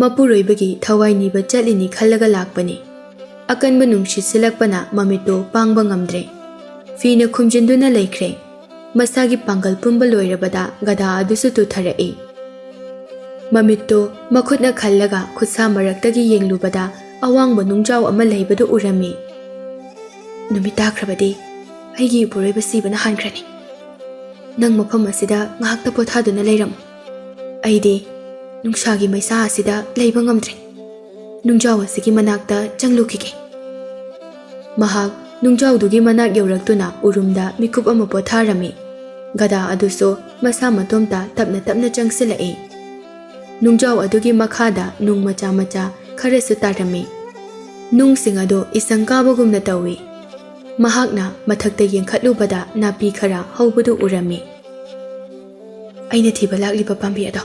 ꯃꯄꯨꯔꯣꯏꯕꯒꯤ ꯊꯋꯥꯏ ꯅꯤꯕ ꯆꯠꯂꯤꯅꯤ ꯈꯜꯂꯒ ꯂꯥꯛꯄꯅꯤ꯫ ꯑꯀꯟꯕ ꯅꯨꯡꯁꯤꯠ ꯁꯤꯜꯂꯛꯄꯅ ꯃꯃꯤꯠꯇꯨ ꯄꯥꯡꯕ ꯉꯝꯗ꯭ꯔꯦ꯫ ꯐꯤꯅ ꯈꯨꯝꯖꯤꯟꯗꯨꯅ ꯂꯩꯈ꯭ꯔꯦ꯫ ꯃꯁꯥꯒꯤ ꯄꯥꯡꯒꯜ ꯄꯨꯝꯕ ꯂꯣꯏꯔꯕꯗ ꯒꯙꯥ ꯑꯗꯨꯁꯨ ꯇꯨꯊꯔꯛꯏ꯫ ꯃꯃꯤꯠꯇꯨ ꯃꯈꯨꯠꯅ ꯈꯜꯂꯒ ꯈꯨꯠꯁꯥ ꯃꯔꯛꯇꯒꯤ ꯌꯦꯡꯂꯨꯕꯗ ꯑꯋꯥꯡꯕ ꯅꯨꯡꯖꯥꯎ ꯑꯃ ꯂꯩꯕꯗꯨ ꯎꯔꯝꯃꯤ꯫ "ꯅꯨꯃꯤꯠ ꯇꯥꯈ꯭ꯔꯕꯗꯤ ꯑꯩꯒꯤ ꯏꯄꯨꯔꯣꯏꯕ ꯁꯤꯕꯅ ꯍꯥꯟꯈ꯭ꯔꯅꯤ꯫ ꯅꯪ ꯃꯐꯝ ꯑꯁꯤꯗ ꯉꯥꯏꯍꯥꯛꯇ ꯄꯣꯊꯥꯗꯨꯅ ꯂꯩꯔꯝꯃꯨ꯫ ꯑꯩꯗꯤ ꯅꯨꯡꯁꯥꯒꯤ ꯃꯩꯁꯥ ꯑꯁꯤꯗ ꯂꯩꯕ ꯉꯝꯗ꯭ꯔꯦ꯫ ꯅꯨꯡꯖꯥꯎ ꯑꯁꯤꯒꯤ ꯃꯅꯥꯛꯇ ꯆꯪꯂꯨꯈꯤꯒꯦ꯫" ꯃꯍꯥꯛ ꯅꯨꯡꯖꯥꯎꯗꯨꯒꯤ ꯃꯅꯥꯛ ꯌꯧꯔꯛꯇꯨꯅ ꯎꯔꯨꯝꯗ ꯃꯤꯀꯨꯞ ꯑꯃ ꯄꯣꯊꯥꯔꯝꯃꯤ꯫ ꯒꯙꯥ ꯑꯗꯨꯁꯨ ꯃꯁꯥ ꯃꯇꯣꯝꯇ ꯇꯞꯅ ꯇꯞꯅ ꯆꯪꯁꯤꯜꯂꯛꯏ꯫ ꯅꯨꯡꯖꯥꯎ ꯑꯗꯨꯒꯤ ꯃꯈꯥꯗ ꯅꯨꯡ ꯃꯆꯥ ꯃꯆꯥ ꯈꯔꯁꯨ ꯇꯥꯔꯝꯃꯤ꯫ ꯅꯨꯡꯁꯤꯡ ꯑꯗꯨ ꯏꯁꯪ ꯀꯥꯕꯒꯨꯝꯅ ꯇꯧꯏ꯫ ꯃꯍꯥꯛꯅ ꯃꯊꯛꯇ ꯌꯦꯡꯈꯠꯂꯨꯕꯗ ꯅꯥꯄꯤ ꯈꯔ ꯍꯧꯕꯗꯨ ꯎꯔꯝꯃꯤ꯫ "ꯑꯩꯅ ꯊꯤꯕ ꯂꯥꯛꯂꯤꯕ ꯄꯥꯝꯕꯤ ꯑꯗꯣ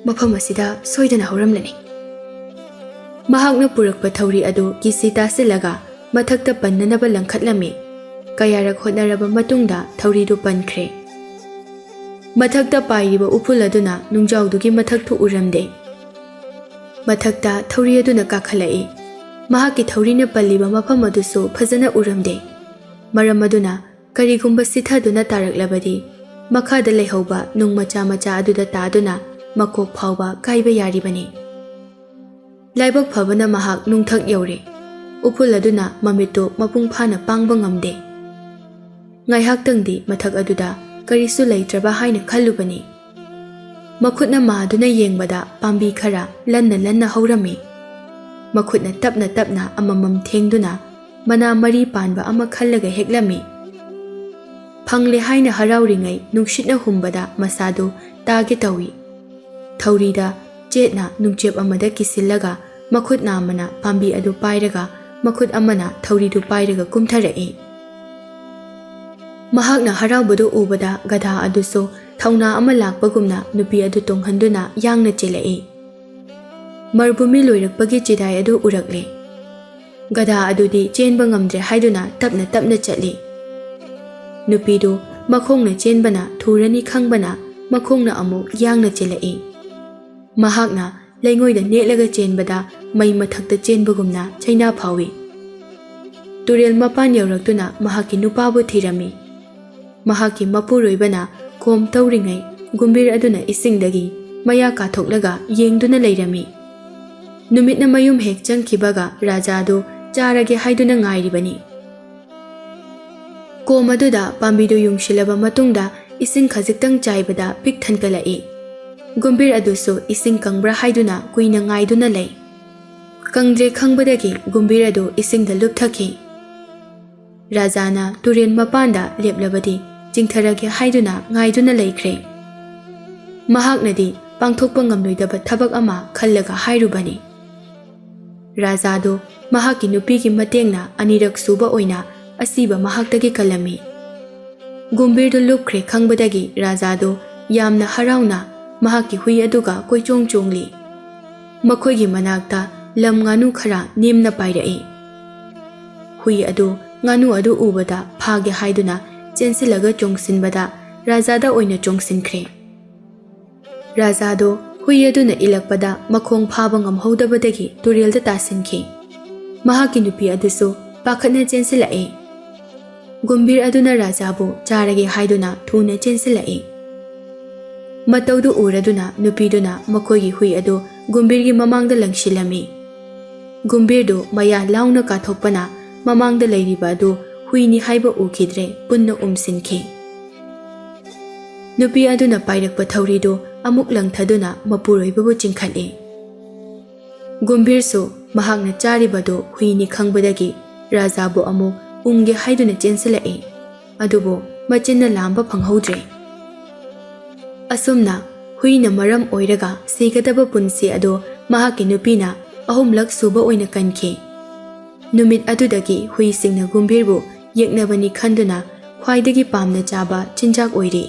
ꯃꯐꯝ ꯑꯁꯤꯗ ꯁꯣꯏꯗꯅ ꯍꯧꯔꯝꯂꯅꯤ꯫" ꯃꯍꯥꯛꯅ ꯄꯨꯔꯛꯄ ꯊꯧꯔꯤ ꯑꯗꯨ ꯀꯤꯁꯤ ꯇꯥꯁꯤꯜꯂꯒ ꯃꯊꯛꯇ ꯄꯟꯅꯅꯕ ꯂꯪꯈꯠꯂꯝꯃꯤ꯫ ꯀꯌꯥꯔꯛ ꯍꯣꯠꯅꯔꯕ ꯃꯇꯨꯡꯗ ꯊꯧꯔꯤꯗꯨ ꯄꯟꯈ꯭ꯔꯦ꯫ ꯃꯊꯛꯇ ꯄꯥꯏꯔꯤꯕ ꯎꯐꯨꯜ ꯑꯗꯨꯅ ꯅꯨꯡꯖꯥꯎꯗꯨꯒꯤ ꯃꯊꯛꯇꯨ ꯎꯔꯝꯗꯦ꯫ ꯃꯊꯛꯇ ꯊꯧꯔꯤ ꯑꯗꯨꯅ ꯀꯥꯈꯠꯂꯛꯏ꯫ ꯃꯍꯥꯛꯀꯤ ꯊꯧꯔꯤꯅ ꯄꯜꯂꯤꯕ ꯃꯐꯝ ꯑꯗꯨꯁꯨ ꯐꯖꯅ ꯎꯔꯝꯗꯦ꯫ ꯃꯔꯝ ꯑꯗꯨꯅ ꯀꯔꯤꯒꯨꯝꯕ ꯁꯤꯊꯗꯨꯅ ꯇꯥꯔꯛꯂꯕꯗꯤ ꯃꯈꯥꯗ ꯂꯩꯍꯧꯕ ꯅꯨꯡ ꯃꯆꯥ ꯃꯆꯥ ꯑꯗꯨꯗ ꯇꯥꯗꯨꯅ ꯃꯀꯣꯛ ꯐꯥꯎꯕ ꯀꯥꯏꯕ ꯌꯥꯔꯤꯕꯅꯤ꯫ ꯂꯥꯏꯕꯛ ꯐꯕꯅ ꯃꯍꯥꯛ ꯅꯨꯡꯊꯛ ꯌꯧꯔꯦ꯫ ꯎꯐꯨꯜ ꯑꯗꯨꯅ ꯃꯃꯤꯠꯇꯨ ꯃꯄꯨꯡ ꯐꯥꯅ ꯄꯥꯡꯕ ꯉꯝꯗꯦ꯫ ꯉꯥꯏꯍꯥꯛꯇꯪꯗꯤ ꯃꯊꯛ ꯑꯗꯨꯗ ꯀꯔꯤꯁꯨ ꯂꯩꯇ꯭ꯔꯕ ꯍꯥꯏꯅ ꯈꯜꯂꯨꯕꯅꯤ꯫ ꯃꯈꯨꯠꯅ ꯃꯥꯗꯨꯅ ꯌꯦꯡꯕꯗ ꯄꯥꯝꯕꯤ ꯈꯔ ꯂꯟꯅ ꯂꯟꯅ ꯍꯧꯔꯝꯃꯤ꯫ ꯃꯈꯨꯠꯅ ꯇꯞꯅ ꯇꯞꯅ ꯑꯃꯃꯝ ꯊꯦꯡꯗꯨꯅ ꯃꯅꯥ ꯃꯔꯤ ꯄꯥꯟꯕ ꯑꯃ ꯈꯜꯂꯒ ꯍꯦꯛꯂꯝꯃꯤ꯫ ꯐꯪꯂꯦ ꯍꯥꯏꯅ ꯍꯔꯥꯎꯔꯤꯉꯩ ꯅꯨꯡꯁꯤꯠꯅ ꯍꯨꯝꯕꯗ ꯃꯁꯥꯗꯨ ꯇꯥꯒꯦ ꯇꯧꯏ꯫ ꯊꯧꯔꯤꯗ ꯆꯦꯠꯅ ꯅꯨꯡꯆꯦꯞ ꯑꯃꯗ ꯀꯤꯁꯤꯜꯂꯒ ꯃꯈꯨꯠ ꯅꯥꯝꯃꯅ ꯄꯥꯝꯕꯤ ꯑꯗꯨ ꯄꯥꯏꯔꯒ ꯃꯈꯨꯠ ꯑꯃꯅ ꯊꯧꯔꯤꯗꯨ ꯄꯥꯏꯔꯒ ꯀꯨꯝꯊꯔꯛꯏ꯫ ꯃꯍꯥꯛꯅ ꯍꯔꯥꯎꯕꯗꯨ ꯎꯕꯗ ꯒꯙꯥ ꯑꯗꯨꯁꯨ ꯊꯧꯅꯥ ꯑꯃ ꯂꯥꯛꯄꯒꯨꯝꯅ ꯅꯨꯄꯤ ꯑꯗꯨ ꯇꯣꯡꯍꯟꯗꯨꯅ ꯌꯥꯡꯅ ꯆꯦꯜꯂꯛꯏ꯫ ꯃꯔꯨꯚꯨꯃꯤ ꯂꯣꯏꯔꯛꯄꯒꯤ ꯆꯤꯗꯥꯏ ꯑꯗꯨ ꯎꯔꯛꯂꯦ꯫ ꯒꯙꯥ ꯑꯗꯨꯗꯤ ꯆꯦꯟꯕ ꯉꯝꯗ꯭ꯔꯦ ꯍꯥꯏꯗꯨꯅ ꯇꯞꯅ ꯇꯞꯅ ꯆꯠꯂꯤ꯫ ꯅꯨꯄꯤꯗꯨ ꯃꯈꯣꯡꯅ ꯆꯦꯟꯕꯅ ꯊꯨꯔꯅꯤ ꯈꯪꯕꯅ ꯃꯈꯣꯡꯅ ꯑꯃꯨꯛ ꯌꯥꯡꯅ ꯆꯦꯜꯂꯛꯏ꯫ ꯃꯍꯥꯛꯅ ꯂꯩꯉꯣꯏꯗ ꯅꯦꯠꯂꯒ ꯆꯦꯟꯕꯗ ꯃꯩ ꯃꯊꯛꯇ ꯆꯦꯟꯕꯒꯨꯝꯅ ꯆꯩꯅꯥ ꯐꯥꯎꯏ꯫ ꯇꯨꯔꯦꯜ ꯃꯄꯥꯟ ꯌꯧꯔꯛꯇꯨꯅ ꯃꯍꯥꯛꯀꯤ ꯅꯨꯄꯥꯕꯨ ꯊꯤꯔꯝꯃꯤ꯫ ꯃꯍꯥꯛꯀꯤ ꯃꯄꯨꯔꯣꯏꯕꯅ ꯀꯣꯝ ꯇꯧꯔꯤꯉꯩ ꯒꯨꯝꯚꯤꯔ ꯑꯗꯨꯅ ꯏꯁꯤꯡꯗꯒꯤ ꯃꯌꯥ ꯀꯥꯊꯣꯛꯂꯒ ꯌꯦꯡꯗꯨꯅ ꯂꯩꯔꯝꯃꯤ꯫ ꯅꯨꯃꯤꯠꯅ ꯃꯌꯨꯝ ꯍꯦꯛ ꯆꯪꯈꯤꯕꯒ ꯔꯥꯖꯥꯗꯨ ꯆꯥꯔꯒꯦ ꯍꯥꯏꯗꯨꯅ ꯉꯥꯏꯔꯤꯕꯅꯤ꯫ ꯀꯣꯝ ꯑꯗꯨꯗ ꯄꯥꯝꯕꯤꯗꯨ ꯌꯨꯡꯁꯤꯜꯂꯕ ꯃꯇꯨꯡꯗ ꯏꯁꯤꯡ ꯈꯖꯤꯛꯇꯪ ꯆꯥꯏꯕꯗ ꯄꯤꯛ ꯊꯟꯒꯠꯂꯛꯏ꯫ ꯒꯨꯝꯚꯤꯔ ꯑꯗꯨꯁꯨ ꯏꯁꯤꯡ ꯀꯪꯕ꯭ꯔꯥ ꯍꯥꯏꯗꯨꯅ ꯀꯨꯏꯅ ꯉꯥꯏꯗꯨꯅ ꯂꯩ꯫ ꯀꯪꯗ꯭ꯔꯦ ꯈꯪꯕꯗꯒꯤ ꯒꯨꯝꯚꯤꯔ ꯑꯗꯨ ꯏꯁꯤꯡꯗ ꯂꯨꯞꯊꯈꯤ꯫ ꯔꯥꯖꯥꯅ ꯇꯨꯔꯦꯜ ꯃꯄꯥꯟꯗ ꯂꯦꯞꯂꯕꯗꯤ ꯆꯤꯡꯊꯔꯒꯦ ꯍꯥꯏꯗꯨꯅ ꯉꯥꯏꯗꯨꯅ ꯂꯩꯈ꯭ꯔꯦ꯫ ꯃꯍꯥꯛꯅꯗꯤ ꯄꯥꯡꯊꯣꯛꯄ ꯉꯝꯂꯣꯏꯗꯕ ꯊꯕꯛ ꯑꯃ ꯈꯜꯂꯒ ꯍꯥꯏꯔꯨꯕꯅꯤ꯫ ꯔꯥꯖꯥꯗꯨ ꯃꯍꯥꯛꯀꯤ ꯅꯨꯄꯤꯒꯤ ꯃꯇꯦꯡꯅ ꯑꯅꯤꯔꯛ ꯁꯨꯕ ꯑꯣꯏꯅ ꯑꯁꯤꯕ ꯃꯍꯥꯛꯇꯒꯤ ꯀꯜꯂꯝꯃꯤ꯫ ꯒꯨꯝꯚꯤꯔꯗꯨ ꯂꯨꯞꯈ꯭ꯔꯦ ꯈꯪꯕꯗꯒꯤ ꯔꯥꯖꯥꯗꯨ ꯌꯥꯝꯅ ꯍꯔꯥꯎꯅ ꯃꯍꯥꯛꯀꯤ ꯍꯨꯏ ꯑꯗꯨꯒ ꯀꯣꯏꯆꯣꯡ ꯆꯣꯡꯂꯤ꯫ ꯃꯈꯣꯏꯒꯤ ꯃꯅꯥꯛꯇ ꯂꯝ ꯉꯥꯅꯨ ꯈꯔ ꯅꯦꯝꯅ ꯄꯥꯏꯔꯛꯏ꯫ ꯍꯨꯏ ꯑꯗꯨ ꯉꯥꯅꯨ ꯑꯗꯨ ꯎꯕꯗ ꯐꯥꯒꯦ ꯍꯥꯏꯗꯨꯅ ꯆꯦꯟꯁꯤꯜꯂꯒ ꯆꯣꯡꯁꯤꯟꯕꯗ ꯔꯥꯖꯥꯗ ꯑꯣꯏꯅ ꯆꯣꯡꯁꯤꯟꯈ꯭ꯔꯦ꯫ ꯔꯥꯖꯥꯗꯨ ꯍꯨꯏ ꯑꯗꯨꯅ ꯏꯜꯂꯛꯄꯗ ꯃꯈꯣꯡ ꯐꯥꯕ ꯉꯝꯍꯧꯗꯕꯗꯒꯤ ꯇꯨꯔꯦꯜꯗ ꯇꯥꯁꯤꯟꯈꯤ꯫ ꯃꯍꯥꯛꯀꯤ ꯅꯨꯄꯤ ꯑꯗꯨꯁꯨ ꯄꯥꯈꯠꯅ ꯆꯦꯟꯁꯤꯜꯂꯛꯏ꯫ ꯒꯨꯝꯚꯤꯔ ꯑꯗꯨꯅ ꯔꯥꯖꯥꯕꯨ ꯆꯥꯔꯒꯦ ꯍꯥꯏꯗꯨꯅ ꯊꯨꯅ ꯆꯦꯟꯁꯤꯜꯂꯛꯏ꯫ ꯃꯇꯧꯗꯨ ꯎꯔꯗꯨꯅ ꯅꯨꯄꯤꯗꯨꯅ ꯃꯈꯣꯏꯒꯤ ꯍꯨꯏ ꯑꯗꯨ ꯒꯨꯝꯚꯤꯔꯒꯤ ꯃꯃꯥꯡꯗ ꯂꯪꯁꯤꯜꯂꯝꯃꯤ꯫ ꯒꯨꯝꯚꯤꯔꯗꯨ ꯃꯌꯥ ꯂꯥꯎꯅ ꯀꯥꯊꯣꯛꯄꯅ ꯃꯃꯥꯡꯗ ꯂꯩꯔꯤꯕ ꯑꯗꯨ ꯍꯨꯏꯅꯤ ꯍꯥꯏꯕ ꯎꯈꯤꯗ꯭ꯔꯦ, ꯄꯨꯟꯅ ꯎꯝꯁꯤꯟꯈꯤ꯫ ꯅꯨꯄꯤ ꯑꯗꯨꯅ ꯄꯥꯏꯔꯛꯄ ꯊꯧꯔꯤꯗꯨ ꯑꯃꯨꯛ ꯂꯪꯊꯗꯨꯅ ꯃꯄꯨꯔꯣꯏꯕꯕꯨ ꯆꯤꯡꯈꯠꯂꯤ꯫ ꯒꯨꯝꯚꯤꯔꯁꯨ ꯃꯍꯥꯛꯅ ꯆꯥꯔꯤꯕꯗꯨ ꯍꯨꯏꯅꯤ ꯈꯪꯕꯗꯒꯤ ꯔꯥꯖꯥꯕꯨ ꯑꯃꯨꯛ ꯎꯝꯒꯦ ꯍꯥꯏꯗꯨꯅ ꯆꯦꯟꯁꯤꯜꯂꯛꯏ꯫ ꯑꯗꯨꯕꯨ ꯃꯆꯤꯟꯅ ꯂꯥꯝꯕ ꯐꯪꯍꯧꯗ꯭ꯔꯦ꯫ ꯑꯁꯨꯝꯅ ꯍꯨꯏꯅ ꯃꯔꯝ ꯑꯣꯏꯔꯒ ꯁꯤꯒꯗꯕ ꯄꯨꯟꯁꯤ ꯑꯗꯨ ꯃꯍꯥꯛꯀꯤ ꯅꯨꯄꯤꯅ ꯑꯍꯨꯝꯂꯛ ꯁꯨꯕ ꯑꯣꯏꯅ ꯀꯟꯈꯤ꯫ ꯅꯨꯃꯤꯠ ꯑꯗꯨꯗꯒꯤ ꯍꯨꯏꯁꯤꯡꯅ ꯒꯨꯝꯚꯤꯔꯕꯨ ꯌꯦꯛꯅꯕꯅꯤ ꯈꯟꯗꯨꯅ ꯈ꯭ꯋꯥꯏꯗꯒꯤ ꯄꯥꯝꯅ ꯆꯥꯕ ꯆꯤꯟꯖꯥꯛ ꯑꯣꯏꯔꯤ꯫